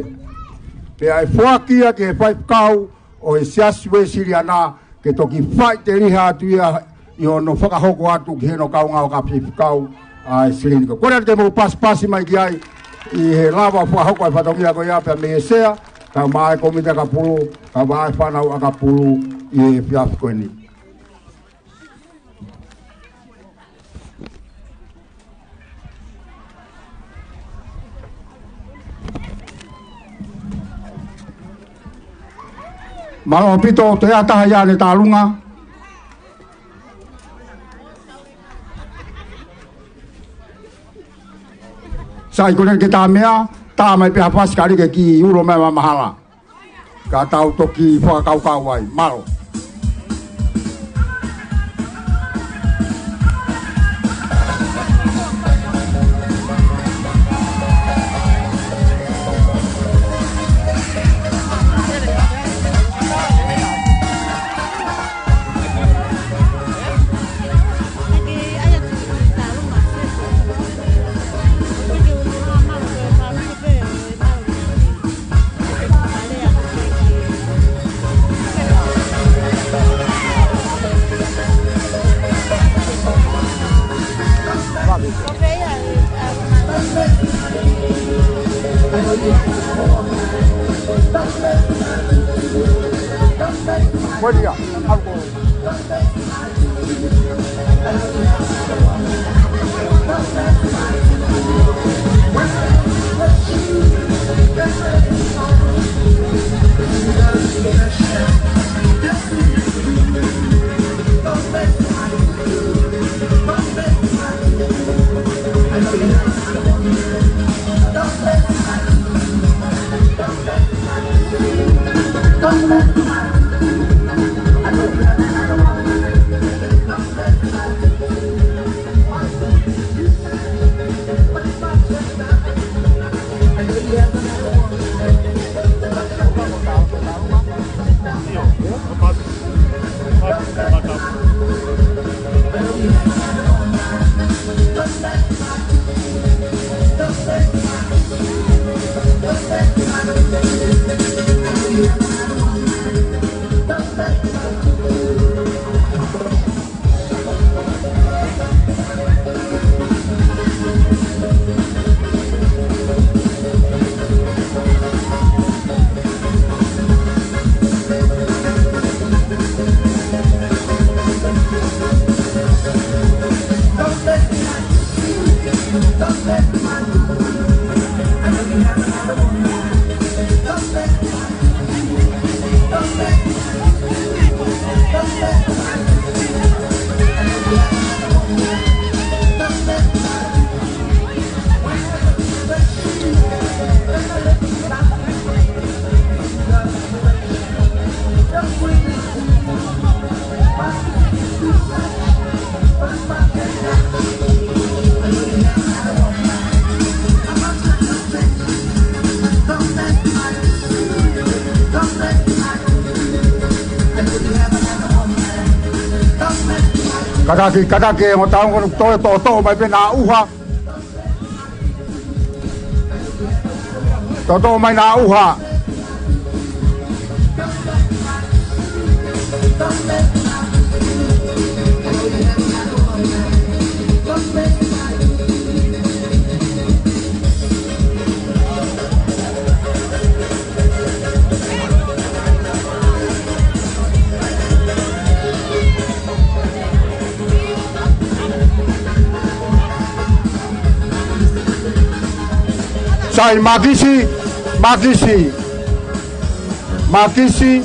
Pea ʻe foaki ia ki he faifekau ʻo e Siasi Uēsiliana, ke toki faʻiteliha atu ia ʻi hono fakahoko atu ki hono kaungā fakafaifekau ʻa e silini ko ē. Kole atu ke mou pasipasi mai ki ai ʻi he lava fakahoko ʻa e fatongia ko ia pea mei he Sea, kae ʻumaʻā e Kōmiti ʻAkapulu, kae ʻumaʻā e fānau ʻakapulu ʻi he efiafi ko eni. Mālō ʻaupito, toe ʻi ai ha taha ia ʻe tālunga? Sai, ko eni ke tā meʻa, tā mai pē ha fasi ka ʻai ke kiʻi ulo mai mamahala. Ka tau toki fakakaukau ai. Mālō. Buen día. Algo. Kātaki, kātaki, mo tau ngono toe toʻotoʻo mai pē ʻena ʻuha. Toʻotoʻo mai ʻena ʻuha. Sai, Makisi, Makisi, Makisi.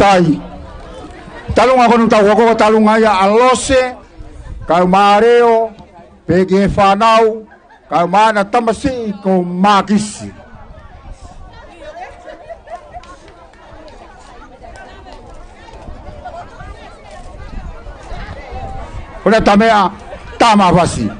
Sai. Talunga ko eni ʻoku tau hoko ko e talunga ia ʻa Lose, kae ʻumaʻā Leo, pehē ki he fānau, kae ʻumaʻā ʻena tamasiʻi ko Mākisi. Ko ʻena taʻemaʻa, Tamafasi.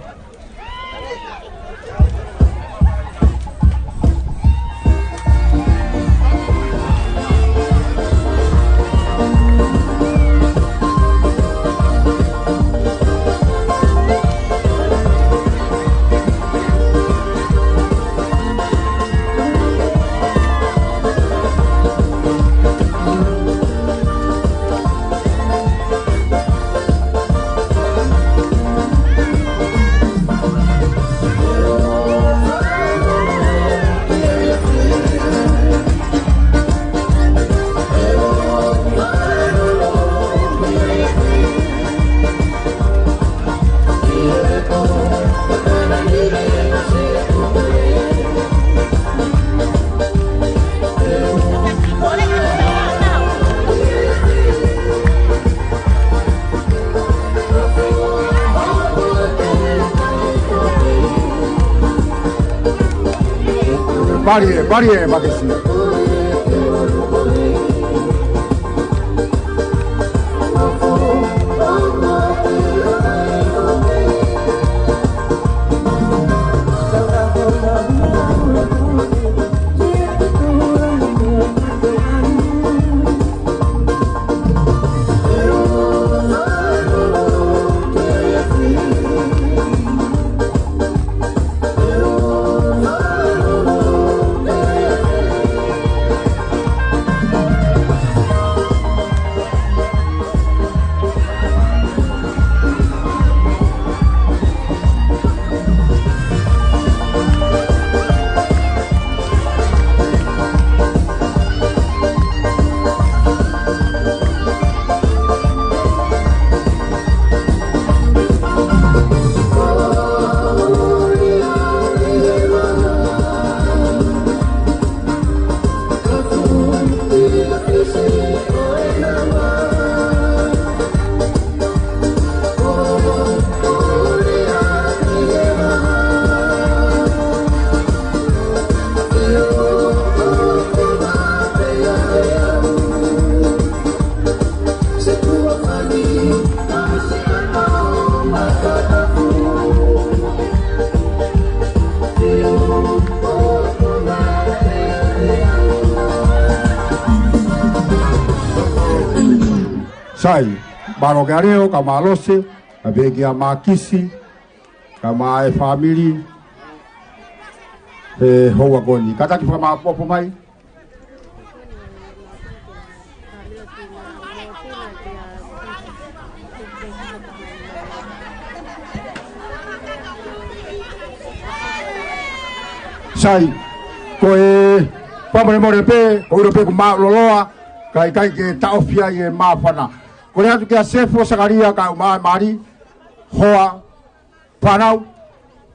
Pali ē, pali ē, Mākisi. Sai, mālō kia Leo, kae ʻumaʻā Lose, kae pehē kia Mākisi, kae ʻumaʻā e fāmili, he houa ko eni. Kātaki fakamāʻopoʻopo mai. Sai, ko e fakamolemole pē, ko e ʻilo pē kuo māʻuloloa, kae ʻikai ke taʻofi ai e māfana. Kole atu kia Sefo Sakalia kae ʻumaʻā e mali, hoa, fānau,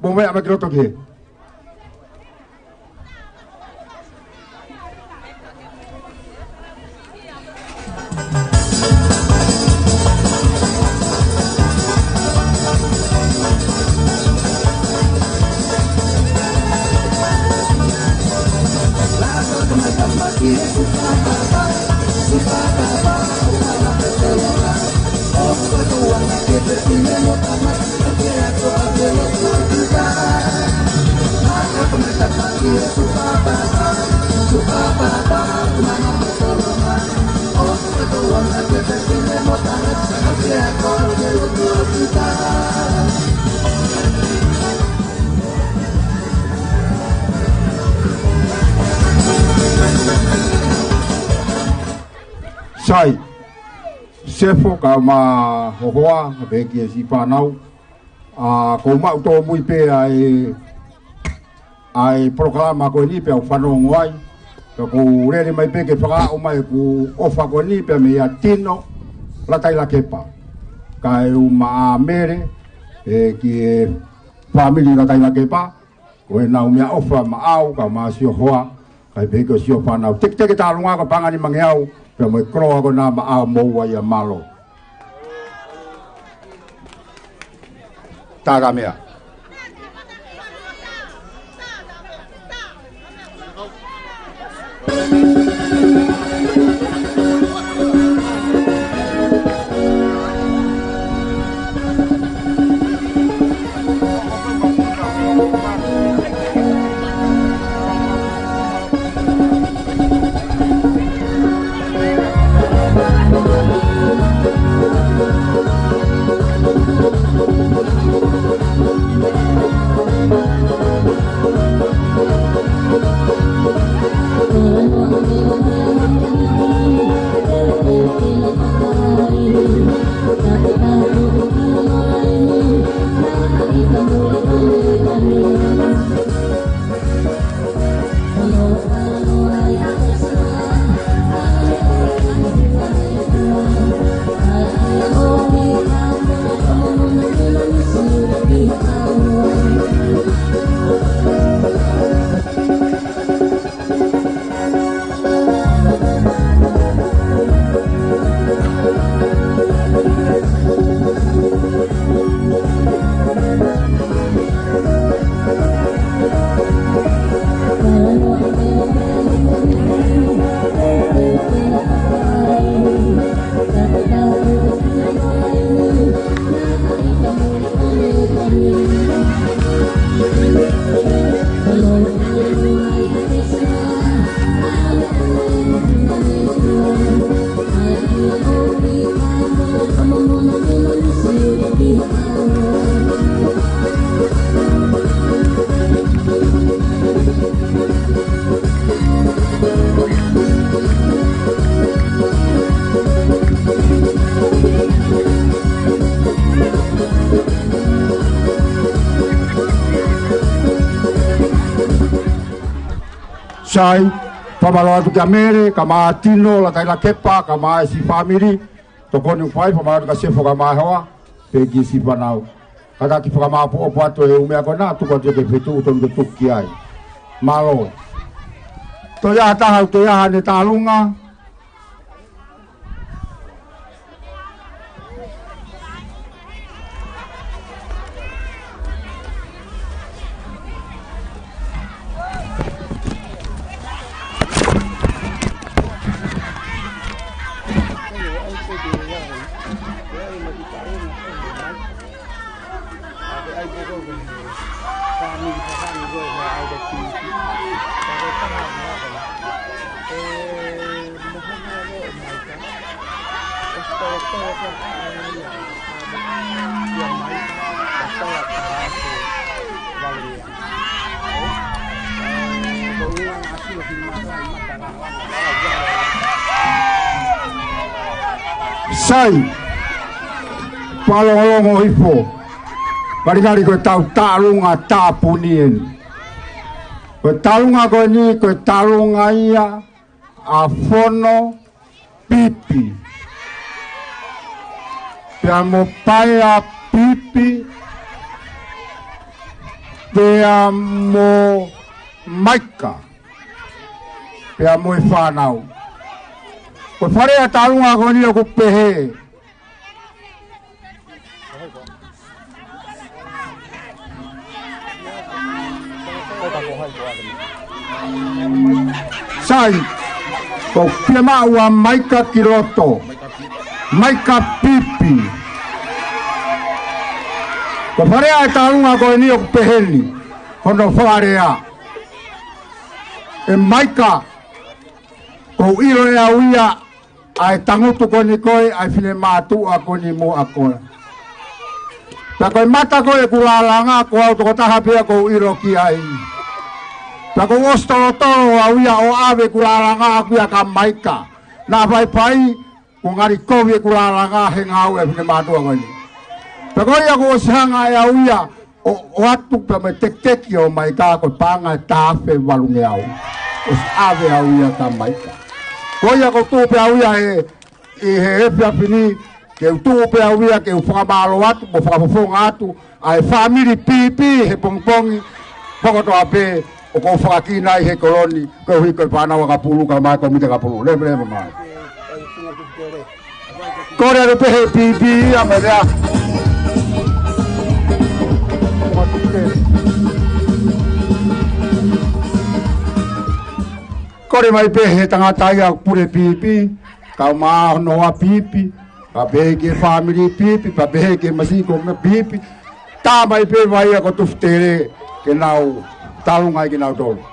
mou meʻa mai ki loto ki he. Sai, Sefo kae ʻumaʻā ho hoa, kae pehē ki he siʻi fānau. ʻA, ʻoku ou maʻu tōmui pē ʻa e, ʻa e polokalama ko eni pea u fanongo ai. Pea ʻoku ou lele mai pē ke fakaaʻu mai ʻeku ʻofa ko eni pea mei a Tino Latailakepa, kae ʻumaʻā Mele, ē, ki he fāmili Latailakepa. Ko ʻenau meʻaʻofa maʻau, kae ʻumaʻā siʻo hoa, kae pehē ki siʻo fānau. Teketeke tālunga ko e paʻanga ʻe nimangeau, Pea mo e koloa ko ena maʻa moua ia, mālō. Tātāmeʻa. Sai, fakamālō atu kia Mele, kae ʻumaʻā Tino, Lakaila Kepa, kae ʻumaʻā e siʻi fāmili, tokoni ʻoku fai, fakamālō atu kia Sefo, kae ʻumaʻā e hoa, pea ki he siʻi fānau. Kātaki fakamāʻopoʻopo atu e ʻū meʻa ko ena, tuku atu ki he feituʻu totonu ke tuku ki ai. Mālō. Toe ʻi ai ha taha, toe ʻi ai haʻane tālunga. Sai, fakalongolongo hifo. Kalikali ko ʻetau tālunga tāpuni eni. Ko e tālunga ko eni, ko e tālunga ia ʻa Fono Pipi, pea mo Paea Pipi, pea mo Maika, pea mo e fānau. Ko e faleʻi ʻa e tālunga ko eni ʻoku pehē. Sai, ko e pia maʻu ʻa Maika ki loto. Maika Pipi. Ko e faleʻi ʻa e tālunga ko eni ʻoku pehē ni hono fakalea. ʻE Maika, ʻoku ou ʻilo ʻe au ia ʻa e tangutu ko eni ko ē ʻa e finemātuʻa ko eni mo akola. Pea ko e mata ko ē ʻeku lālanga, ko au tokotaha pē ia ʻoku ou ʻilo ki ai. Pea kuo u ʻosi tolotolo au ia ʻo ʻave ʻeku lālanga ʻaʻaku ia kia Maika. Naʻa faifai, kuo ngali kovi ʻeku lālanga he ngāue ʻa e finemātuʻa ko eni. Pea ko ia kuo ʻosi hanga ʻe au ia ʻo, ʻo ʻoatu pea mo e tekiteki ʻo Maika ko e paʻanga ʻe taha afe valungeau. ʻOsi ʻave au ia kia Maika. Ko ia ʻoku ou tuʻu pē au ia he, ʻi he efiafi ni, ke u tuʻu pē au ia ke u fakamālō atu, mo fakafofonga atu ʻa e fāmili Pipi he pongipongi, pea kotoa pē ʻoku ou fakakina ai he kolo ni, koeʻuhi ko e fānau ʻa Kapulu kae ʻumaʻā e kōmiti ʻa Kapulu. Leveleva mai. Kole atu pē he pipi ia mai lea. Kole mai pē he tangata ia ʻoku pule pipi, kae ʻumaʻā hono hoa pipi, pea pehē ki he fāmili pipi, pea pehē ki he masiko mo e pipi. Tā mai pē vai ia ko Tufutele ke nau talunga ai kinautolu.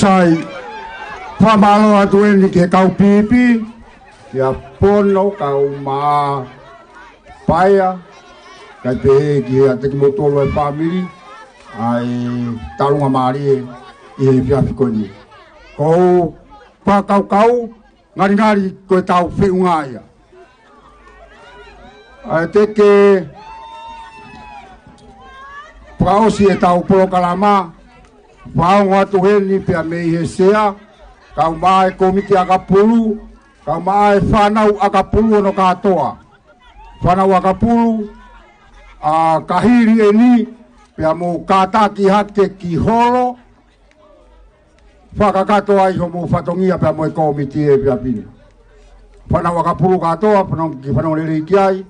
Sai, fakamālō atu eni ki he kau pipi, kia Pono, kae ʻumaʻā Paea, kae pehē kiate kimoutolu e fāmili, ʻa e talunga mālie ʻi he efiafi ko eni. Ko e fakakaukau, ngalingali ko e tau feʻunga ia. ʻA ia te ke fakaʻosi e tau polokalama, fakaongo atu heni pea mei he sea, kae ʻumaʻā e kōmiti ʻakapulu, kae ʻumaʻā e fānau ʻakapulu hono kātoa. Fānau ʻakapulu, ʻa, ka hili eni, pea mou kātaki hake ki holo, fakakakato ai hoʻomou fatongia pea mo e kōmiti he efiafi ni. Fānau ʻakapulu kātoa, fanongo ki, fanongo lelei ki ai,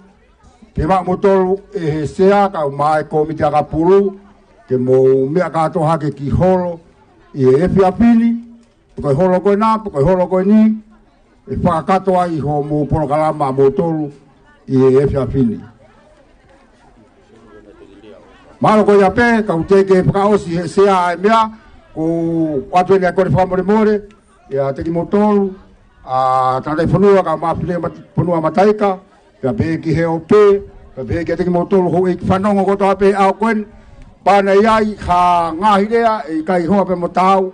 ke maʻu moutolu ʻe he sea, kae ʻumaʻā e kōmiti ʻakapulu, ke mou meʻa kātoa hake ki holo ʻi he efiafi ni, pe ko e holo ko ena, pe ko e holo ko eni, ʻe fakakakato ai hoʻomou polokalama ʻa moutolu ʻi he efiafi ni. Mālō ko ia pē, ka u teʻeki ke fakaʻosi he sea ʻa e meʻa, ko u ʻoatu eni ʻa e kole fakamolemole, ʻiate kimoutolu, ʻa, tangataʻi fonua, kae ʻumaʻā Fineʻeiki Mat-, Fonua Mataika, pea pehē ki he ope, pea pehē kiate kimoutolu houʻeiki fanongo kotoa pē he ʻaho ko eni, kapau naʻe ʻi ai ha ngaahi lea ʻe ʻikai hoa pea mo taau,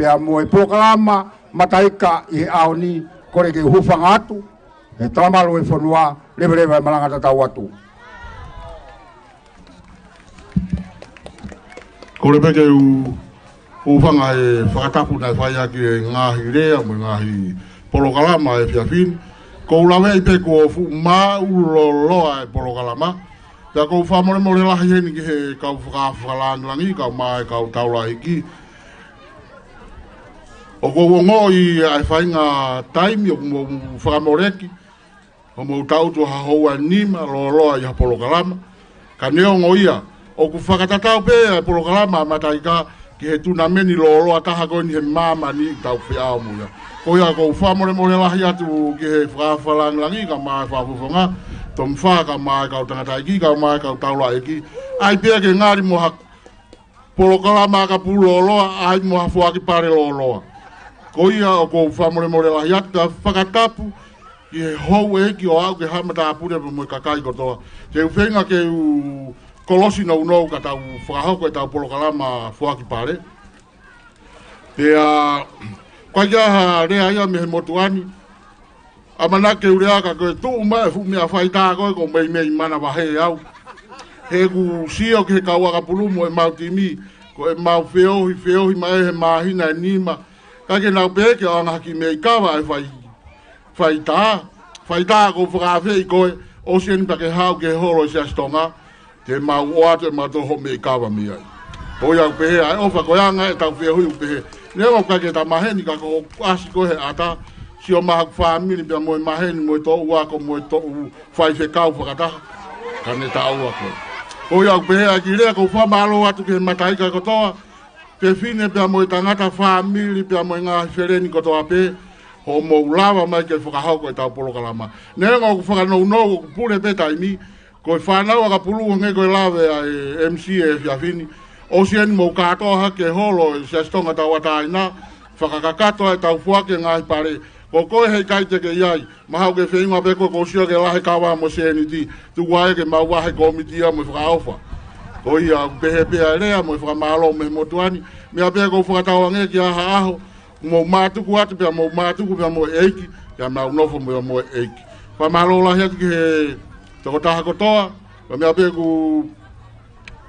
pea mo e polokalama Mataika ʻi he ʻaho ni. Kole ke u hūfanga atu he talamalu e fonua, leveleva e malanga, tatau atu. Kole pē ke u hūfanga he fakatapu naʻe fai ʻaki e ngaahi lea mo e ngaahi polokalama he efiafi ni. ʻOku ou laveʻi pē kuo fuʻu māʻululoloa e polokalama. Pea ʻoku ou fakamolemole lahi heni ki he kau faka-, fakalāngilangi, kae ʻumaʻā e kau taulaʻeiki. ʻOku ou ongoʻi ʻa e faʻahinga taimi ʻoku mou fakamoleki, ʻo mou tangutu ha houa ʻe nima lōloa ʻi ha polokalama. Ka neongo ia, ʻoku fakatatau pē ʻa e polokalama Mataika ki he tunameni lōloa taha ko eni he māmani ʻoku tau feʻao mo ia. Ko ia ʻoku ou fakamolemole lahi atu ki he faka-, fakalāngilangi, kae ʻumaʻā e fakafofonga, Tomifa, kae ʻumaʻā e kau tangataʻeiki, kae ʻumaʻā e kau taulaʻeiki. ʻAi pē ke ngali mo ha polokalama ʻakapulu lōloa, ʻai mo ha foaki pale lōloa. Ko ia ʻoku ou fakamolemole lahi atu, pea fakatapu ki he houʻeiki ʻo aʻu ki he haʻa matāpule pea mo e kakai kotoa. Te u feinga ke u kolosi nounou ka tau fakahoko ʻetau polokalama foaki pale. Pea, ʻikai ke ʻi ai ha lea ia mei he motuʻa ni. ʻAmanaki ke u lea ka ko e tuʻu mai e fuʻu meʻa faitā ko ē, ʻoku ou meimei manavahē au. He ʻoku ou sio ki he kau ʻakapulu mo ʻemau timi, ko ʻemau feohi, feohi mai he māhina ʻe nima. Ka ke nau pehē ke ʻoange ha kiʻi meʻi kava ʻe fai, faitā. Faitā, ʻoku ou fakaafeʻi koe, ʻosi eni pea ke haʻu ki he holo ʻo e Siasi Tonga, te mau ʻoatu ʻe mautolu hoʻo meʻi kava mei ai. Ko ia ʻoku pehē ʻa e ʻofa, ko e anga ʻetau feohi ʻoku pehē. Neongo ʻoku ʻikai ke ta maheni ka ko hoku ʻasi ko ē he ʻata, sio mai haku fāmili pea mo e maheni mo e toʻu ako mo e toʻu faifekau fakataha. Ka ne taʻua ko ē. Ko ia ʻoku pehē ʻa e kiʻi lea, ʻoku ou fakamālō atu ki he Mataika kotoa, fefine pea mo e tangata, fāmili pea mo e ngaahi feleni kotoa pē, hoʻomou lava mai ke fakahoko ʻetau polokalama. Neongo ʻoku fakanounou, ʻoku pule pē taimi, ko e fānau ʻakapulu hangē ko e lave ʻa e M C he efiafi ni. ʻOsi eni mou kātoa hake holo ʻo e Siasi Tonga Tauʻatāina, fakakakato ʻetau foaki e ngaahi pale. Ko koe heʻikai te ke ʻi ai, mahalo ke feinga pē koe, ʻoku ou sio ki he lahi e kava mo e sēniti, tuku ai ke mau vahe kōmiti ia mo e fakaʻofa. Ko ia ʻoku pehē pē ʻa e lea mo e fakamālō mei he motuʻa ni, meʻa pē ʻoku ou fakatauange ki ha ʻaho, mou mātuku atu pea mou mātuku pea mo e ʻEiki, pea mau nofo pea mo e ʻEiki. Fakamālō lahi atu ki he tokotaha kotoa, pea meʻa pē ʻoku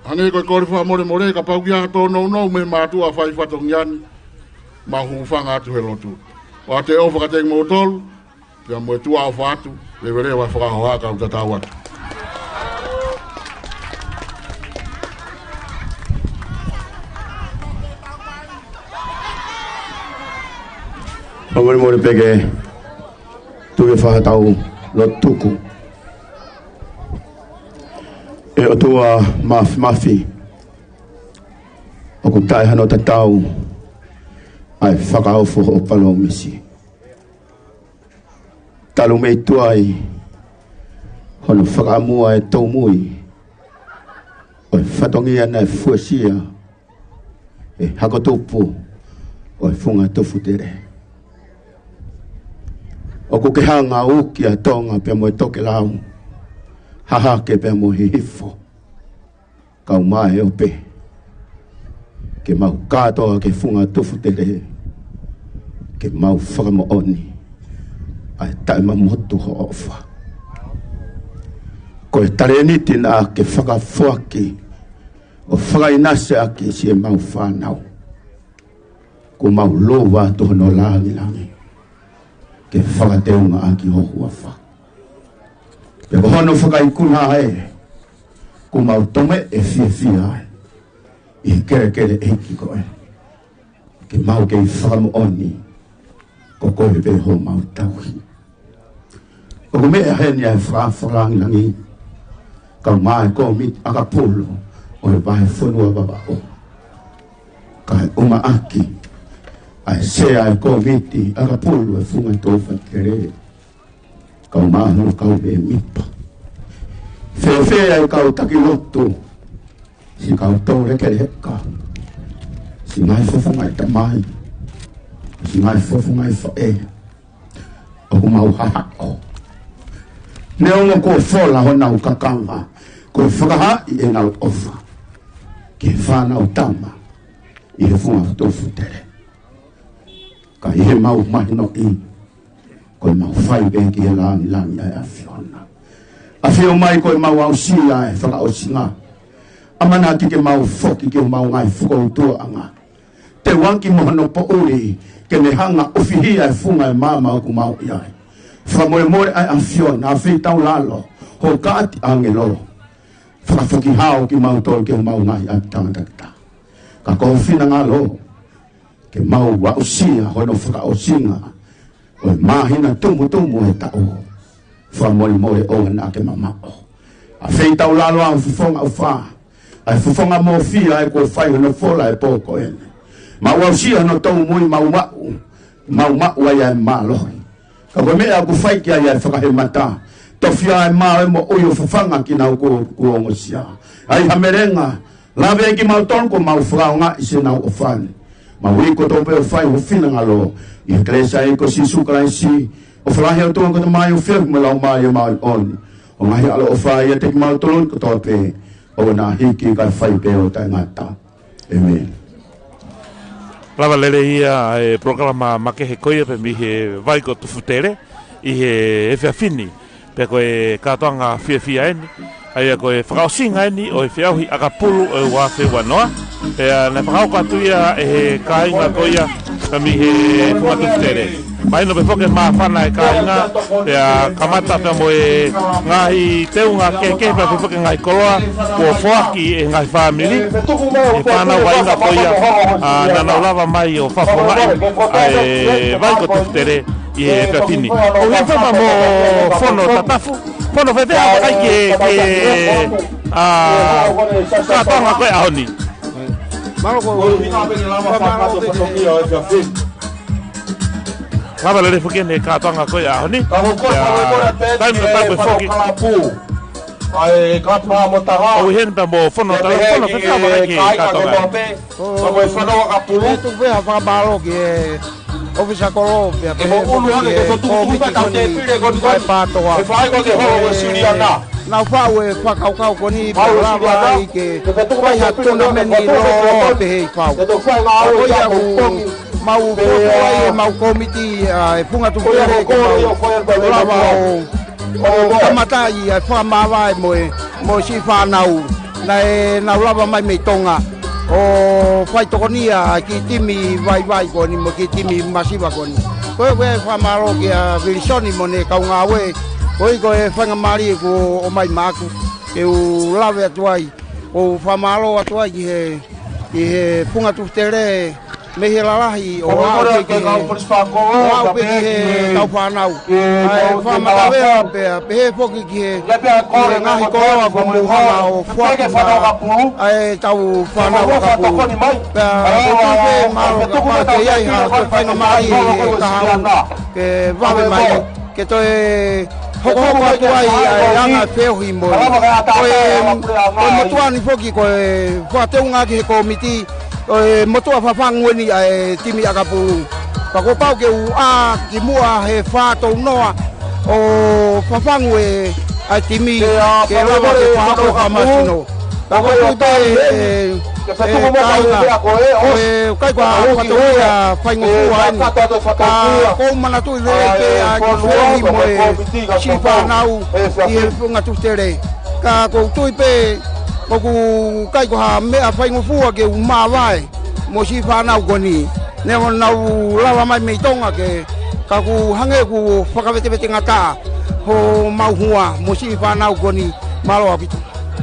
hangē ko e kole fakamolemole, kapau ʻoku ʻi ai ha tōnounou mei he mātuʻa fai fatongia ni, mau hūfanga atu he lotu. ʻOatu e ʻofa kiate kimoutolu, pea mo e tuʻa ʻofa atu, leveleva e fakahohaʻa, ka u tatau atu. Fakamolemole pē ke tuʻu ke fai haʻatau lotu tuku. ʻE ʻOtua Māfimafi, ʻoku taʻe hano tatau ʻa e fakaofo hoʻo palōmesi. Talu mei tuai hono fakaʻamua e tōmui ʻo e fatongia naʻe fuesia ʻe he hako tupu ʻo e Funga Tufutele. ʻOku ke hanga ʻo uki ʻa Tonga pea mo e tokelau, Hahake pea mo Hihifo, kae ʻumaʻā e ope, ke mau kātoa ki he Funga Tufutele, ke mau fakamoʻoni ʻa e taʻemamotu hoʻo ʻofa. Ko e talēniti naʻa ke fakafoaki ʻo fakaʻinasi ʻaki siʻemau fānau, kuo mau lōva atu hono lāngilangi ke fakateunga ʻaki ho huafa. Pea ko hono fakaikuna ai, kuo mau tomeʻe fiefia ai ʻi he kelekele ʻeiki ko ē, ke mau kei fakamoʻoni ko koe pē homau tauhi. ʻOku meʻa heni ʻa e fakafakalāngilangi, kae ʻumaʻā e kōmiti ʻakapulu ʻo e Vahefonua Vavaʻu, kae ʻumaʻā ʻaki ʻa e sea e kōmiti ʻakapulu e Funga Tufutele, kae ʻumaʻā hono kau mēmipa. Fēfē ʻa e kau taki lotu, siʻi kau toulekeleka, siʻi ngaahi fofonga ʻi tamai, siʻi ngaahi fofonga ʻi faʻē, ʻoku mau hahaʻo. Neongo kuo fola honau kakava, kuo fakahaaʻi ʻenau ʻofa ki he fānau tama ʻi he Funga Tufutele. Ka ʻi heʻemau mahinoʻi, ko ʻemau fai pē ki he langilangi ʻa e ʻAfiona. ʻAfio mai ko ʻemau aʻusia e fakaʻosinga. ʻAmanaki ke mau foki ki homau ngaahi fokoutuaʻanga. Teuaki mo hono poʻuli, ke ne hanga ʻo fihia e funga e maama ʻoku mau ʻi ai. Fakamolemole ʻa e ʻAfiona, ʻafeitaulalo, hokati ʻāngelo. Fakafoki hao kimautolu ki homau ngaahi ʻapi tangatakita. Ka ko ho finangalo, ke mau aʻusia hono fakaʻosinga ʻo e māhina tumutumu ʻo e taʻu. Fakamolemole ʻoua naʻa ke mamaʻo. ʻAfeitaulalo ʻa e fofonga ʻofa, ʻa e fofonga mōfia ʻa ia kuo fai hono fola he pō ko eni. Mau aʻusia hono tōmui, mau maʻu, mau maʻu ai ʻa e mālohi. Ka ko e meʻa ʻoku fai ki ai ʻa e fakahemata, tofiʻa e mā ʻo e moʻui ʻo fafanga kinautolu kuo, kuo ongosia. ʻAi ha melenga, lave ai kimautolu kuo mau fakaʻaongaʻi siʻenau ʻofa ni. Mau iku kotoa pē ʻo fai ho finangalo, ʻi he kelesi ʻa e ʻEiki ko Sīsū Kalaisi, ʻofa lahi ʻa e ʻOtua ko e Tamai, ʻofa mo e Laumālie Māʻoniʻoni, ʻo ngaohi ʻaloʻofa ʻiate kimautolu kotoa pē, ʻo na hiki kae fai pē ʻo taʻengata. ʻĒmeni. Lava lelei ia e polokalama makehe ko ia pē mei he vai ko Tufutele ʻi he efiafi ni. Pea ko e kātoanga fiefia eni, ʻa ia ko e fakaʻosinga eni ʻo e feʻauhi ʻakapulu ʻo e ua afe ua noa. Pea naʻe fakahoko atu ia ʻe he kāinga ko ia pē mei he funga Tufutele. Mahino pē foki e māfana e kāinga, pea kamata pea mo e ngaahi teunga kehekehe pea pehē foki e ngaahi koloa kuo foaki ʻe he ngaahi fāmili, ʻe he fānau vaʻinga ko ia, ʻa, naʻa nau lava mai ʻo fakafofongaʻi ʻa e vai ko Tufutele ʻi he efiafi ni. ʻOku ʻi heni pē mo Fono Tatafu, Fono, fēfē haʻo vakai ki he, ki he, ʻa, kātoanga ko ē ʻaho ni? Mālō. Ko e hina pē ke lava fakato fatongia ʻo e efiafi ni. Lava lelei foki eni e kātoanga ko ē ʻaho ni. Ka ko e, ʻa, taimi pē, taimi pē foki. Kalapu. ʻA e kalapu mo taha. ʻOku ʻi heni pē mo Fono Tatafu, Fono, fēfē haʻo vakai ki he kātoanga? Ka ko e Fono ʻAkapulu. ʻE tuku pē ha fakamālō ki he ʻōfisa kolo pea pehē foki ki he kōmiti ko eni ʻa e PATOA. Ko ia ʻoku nau faʻu e fakakaukau ko eni pea lava ai ke fai ha tonameni lōloa pehē ʻi fau. Ko ia ʻoku mau fokotuʻu ai ʻemau kōmiti ʻa e funga Tufutele ke mau lava ʻo ʻo kamataʻi ʻa e fakamāvae mo e, mo e siʻi fānau naʻa nau lava mai mei Tonga ʻo fai tokonia ʻa e kiʻi timi vaivai ko eni mo e kiʻi timi masiva ko eni. Ko ia, ko e fakamālō kia Vilisoni mo ʻene kau ngāue. Ko ia, ko e faingamālie kuo ʻomai maʻaku ke u lave atu ai, ʻo fakamālō atu ai ki he, ki he funga Tufutele mei he lalahi ʻo aʻu pē ki he, ʻo aʻu pē ki he kau fānau. ʻA e fakamatala pea pehē foki ki he, ki he ngaahi koloa kuo mou hanga ʻo foaki maʻa e kau fānau ʻakapulu. Pea ʻoku ou tui pē mahalo kapau ʻe ʻi ai ha toe faingamālie ʻe taha ua ke vave mai ke toe hokohoko atu ai ʻa e anga feohi mo e, ko e, ko e motuʻa ni foki ko e fakateunga ki he kōmiti ʻo e motuʻa fafangu eni ʻa e timi ʻakapulu. Pea kuo pau ke u ʻā ki muʻa he fā tolu noa ʻo fafangu e, ʻa e timi ke lava ke fakaʻofa masino. Ka ko e tui pē, ʻe, ʻe kāinga, ko e ʻikai ko ha fatongia faingofua eni. Ka ʻoku ou manatuʻi lelei pē ʻa e kiʻi feohi mo e siʻi fānau ʻi he funga Tufutele. Ka ʻoku ou tui pē ʻoku ʻikai ko ha meʻa faingofua ke u māvae mo e siʻi fānau ko eni. Neongo ʻenau lava mai mei Tonga ke, ka ʻoku hangē kuo fakavetevetengataʻa homau hua mo e siʻi fānau ko eni. Mālō ʻaupito.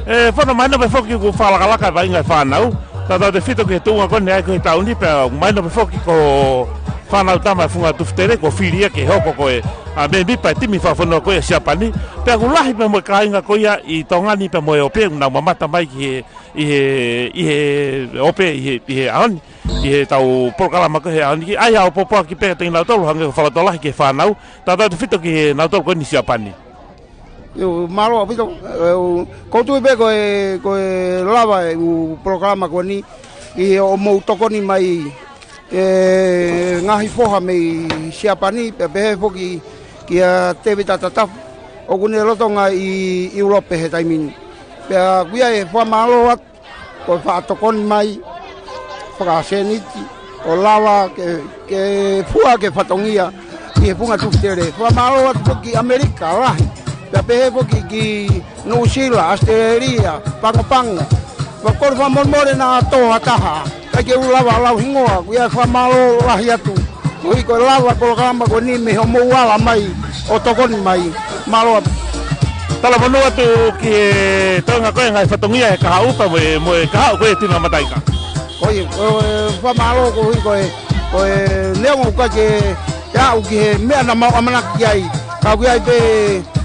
ʻE, Fono, mahino pē foki kuo fakalakalaka e vaʻinga e fānau. Tautautefito ki he tuʻunga ko eni ʻa e ko e taʻu ni, pea mahino pē foki ko e fānau tama e funga Tufutele kuo fili ia ke hoko ko e, ʻa, mēmipa e timi fakafonua ko ē ʻa Siapani. Pea ʻoku lahi pē mo e kāinga ko ia ʻi Tonga ni pea mo e ope ʻoku nau mamata mai ki he, ʻi he, ʻi he ope, ʻi he, ʻi he ʻaho ni, ʻi heʻetau polokalama ko ē he ʻaho ni. ʻAi haʻo pōpoaki pē kiate kinautolu hangē ko e fakalotolahi ki he fānau, tautautefito ki heʻenau tolu ko eni ʻi Siapani. ʻIo, mālō ʻaupito. ʻE, ʻoku ou tui pē ko e, ko e lava ʻeku polokalama ko eni ʻi hoʻomou tokoni mai e ngaahi foha mei Siapani, pea pehē foki kia Tēvita Tatafu, ʻoku ne lolotonga ʻi ʻIulope he taimi ni. Pea ʻoku ʻi ai e fakamālō atu, ko e faʻa tokoni mai, fakasēniti, ʻo lava ke, ke fua ki he fatongia ʻi he funga tufutele. Fakamālō atu foki ki ʻAmelika lahi. Pea pehē foki ki Nuʻusila, ʻAositelēlia, Pagopago. Pea kole fakamolemole naʻa tō ha taha. ʻIkai ke u lava lau hingoa, ko ia fakamālō lahi atu. Koeʻuhi ko e lava e polokalama ko eni mei hoʻomou ala mai ʻo tokoni mai. Mālō atu. Talamonū atu ki he toenga ko e ngaahi fatongia ʻe kahaʻu pea mo e, mo e kahaʻu ko e tuna Mataika. Ko ia, ko e fakamālō koeʻuhi ko e, ko e neongo ʻoku ʻikai ke aʻu ki he meʻa naʻa mau ʻamanaki ki ai. Ka ʻoku ʻi ai pē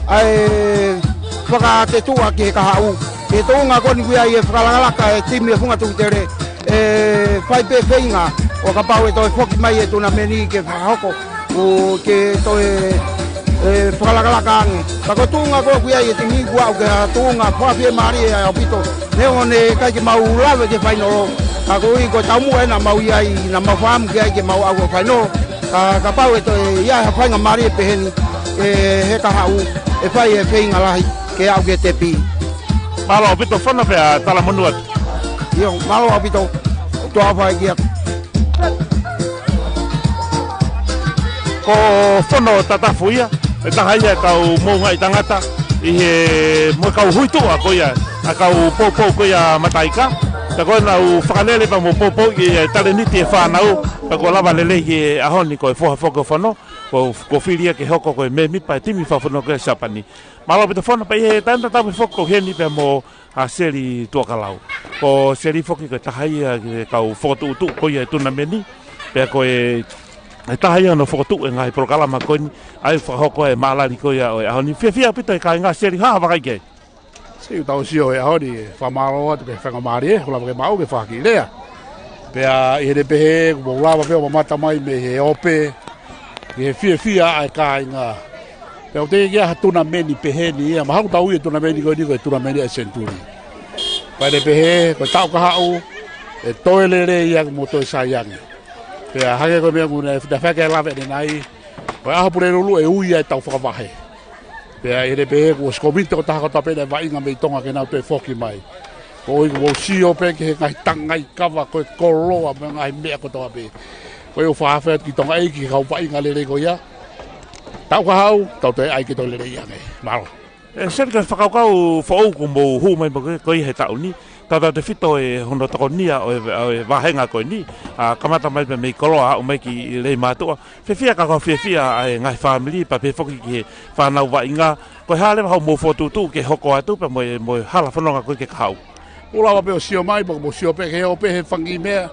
ʻa e fakatetuʻa ki he kahaʻu. Ki he tuʻunga ko eni ʻoku ʻi ai e fakalakalaka e timi e funga tufutele. ʻE fai pē feinga ʻo kapau ʻe toe foki mai e tunameni ke fakahoko. ʻO ke toe, ʻe, fakalakalaka ange. Ka ko e tuʻunga ko ē ʻoku ʻi ai e timi ʻoku aʻu ki ha tuʻunga fakafiemālie ʻaupito. Neongo ne ʻikai ke mau lave ki he fainolo. Ka koeʻuhi ko e taumuʻa ē naʻa mau ʻi ai, naʻa mau fakaʻamu ki ai ke mau aʻu ki he fainolo. Ka, kapau ʻe toe ʻi ai ha faingamālie peheni, ʻe, he kahaʻu, ʻe fai e feinga lahi ke aʻu ki he tepi. Mālō ʻaupito Fono pea talamonū atu. ʻIo, mālō ʻaupito. Tuʻa fai kia. Ko Fono Tatafu ia, ʻe taha ia e kau moʻungaʻi tangata ʻi he, mo e kau huituʻa ko ia ʻa e kau poupou ko ia Mataika. Pea ko ʻenau fakalele pea mo poupou ʻi he talēniti e fānau, pea kuo lava lelei he ʻaho ni ko e foha foki ʻo Fono, ko, ko fili ia ke hoko ko e mēmipa e timi fakafonua ko ia Siapani. Mālō ʻaupito Fono, pea ʻi he taimi tatau pē foki ko heni pea mo ʻa Seli Tuʻakalau. Ko Seli foki ko e taha ia e kau fokotuʻutuʻu ko ia e tunameni. Pea ko e, e taha ia hono fokotuʻu e ngaahi polokalama ko eni, ʻa ia ʻoku fakahoko e mālali ko ia ʻo e ʻaho ni. Fiefia ʻaupito e kāinga Seli, hā ha vakai ki ai? Sio, tau sio he ʻaho ni, fakamālō atu ki he faingamālie ʻoku lava ke maʻu ke fakakiʻi lea. Pea ʻi heʻene pehē, kuo mou lava pē ʻo mamata mai mei he ope, ki he fiefia ʻa e kāinga. Pea ʻoku teʻeki ai ha tunameni peheni ia, mahalo ʻoku tau ui e tunameni ko eni ko e tunameni ʻa e senituli. Pea ʻi heʻene pehē, ko e taʻu kahaʻu, ʻe toe lelei ange mo toe sai ange. Pea hangē ko e meʻa ʻoku ne fita fake lave ʻanenai, ko e ʻaho Pulelulu ʻe ui ai e tau fakavahe. Pea ʻi heʻene pehē kuo ʻosi komiti ʻo taha kotoa pē naʻe vaʻinga mei Tonga ke nau toe foki mai. Koeʻuhi kuo mou sio pē ki he ngaahi tangai kava ko e koloa mo e ngaahi meʻa kotoa pē. Ko ia ʻoku fakaafe atu ki Tonga ʻEiki ki he kau vaʻinga lelei ko ia. Taʻu kahaʻu, tau toe ʻai ke toe lelei ange. Mālō. ʻE, Seli, ko e fakakaukau foʻou kuo mou hū mai mo ia ko ia he taʻu ni. Tautautefito e hono tokonia ʻo e, ʻo e vāhenga ko eni. ʻA, kamata mai pē mei koloa aʻu mai ki Leimātuʻa. Fiefia ka ko e fiefia ʻa e ngaahi fāmili pea pehē foki ki he fānau vaʻinga. Ko e hā leva hoʻomou fokotuʻutuʻu ke hoko atu pea mo e, mo e hala fononga ko ē ki he kahaʻu? ʻOku lava pē ʻo sio mai, pea mou sio pē ki he ope he fanga kiʻi meʻa.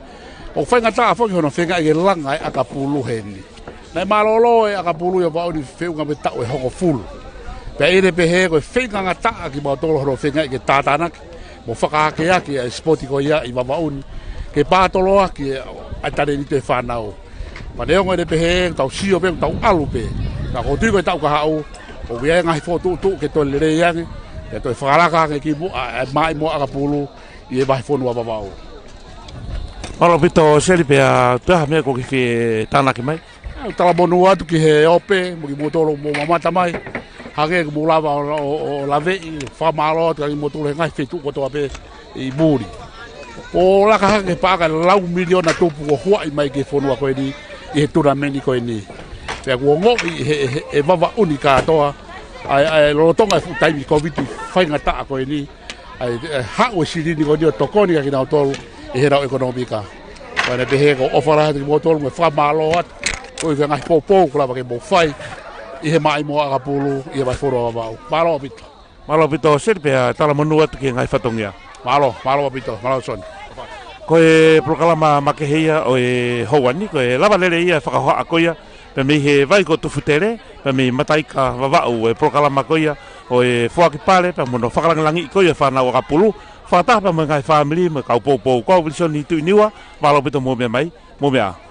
ʻOku faingataʻa foki hono feingaʻi ke langa e ʻakapulu heni. Naʻe mālōlō e ʻakapulu ʻi Vavaʻu ni feʻunga mo e taʻu ʻe hongofulu. Pea ʻi heʻene pehē ko e feinga ngataʻa kimautolu hono feingaʻi ke tātānaki mo fakaakeake ʻa e sipoti ko ia ʻi Vavaʻu ni, ke pātoloaki ʻa e talēniti e fānau. Pea neongo ʻene pehē, tau sio pē, tau ʻalu pē. Ka ʻoku ou tui ko e taʻu kahaʻu, ʻoku ʻi ai e ngaahi fokotuʻutuʻu ke toe lelei ange, ke toe fakalaka ange ki muʻa e maʻimoa ʻakapulu ʻi he vahefonua Vavaʻu. Mālō ʻaupito Seli, pea toe ha meʻa ʻoku ke fie tānaki mai? ʻOku talamonū atu ki he ope, mo kimoutolu ʻoku mou mamata mai. Hangē ʻoku mou lava ʻo, ʻo, ʻo laveʻi, fakamālō atu kia kimoutolu he ngaahi feituʻu kotoa pē ʻi muli. ʻOku laka hake he paʻanga e lau miliona tupu ʻoku huaʻi mai ki he fonua ko eni, ʻi he tunameni ko eni. Pea kuo ongoʻi he, he, he Vavaʻu ni kātoa, ʻa e, ʻa e lolotonga e fuʻu taimi Kōviti faingataʻa ko eni, ʻa e, ʻa e haʻu e silini ko eni ʻo tokoni kia kinautolu ʻi heʻenau ʻekonōmika. Pea ʻi heʻene pehē ko e ʻofa lahi atu kimoutolu mo e fakamālō atu, koeʻuhi ko e ngaahi poupou kuo lava ke mou fai ʻi he maʻimoa ʻakapulu ʻi he vahefonua Vavaʻu. Mālō ʻaupito. Mālō ʻaupito Seli, pea talamonū atu ki he ngaahi fatongia. Mālō, mālō ʻaupito, mālō Soni. Ko e polokalama makehe ia ʻo e houa ni, ko e lava lelei ia e fakahohaʻa ko ia, pea mei he vai ko Tufutele, pea mei Mataika Vavaʻu, e polokalama ko ia ʻo e foaki pale, pea mo hono fakalāngilangiʻi ko ia e fānau ʻakapulu, fakataha pea mo e ngaahi fāmili mo e kau poupou. Ko au Vilisoni Tuʻiniua, mālō ʻaupito hoʻomou meʻa mai, mou meʻa ā.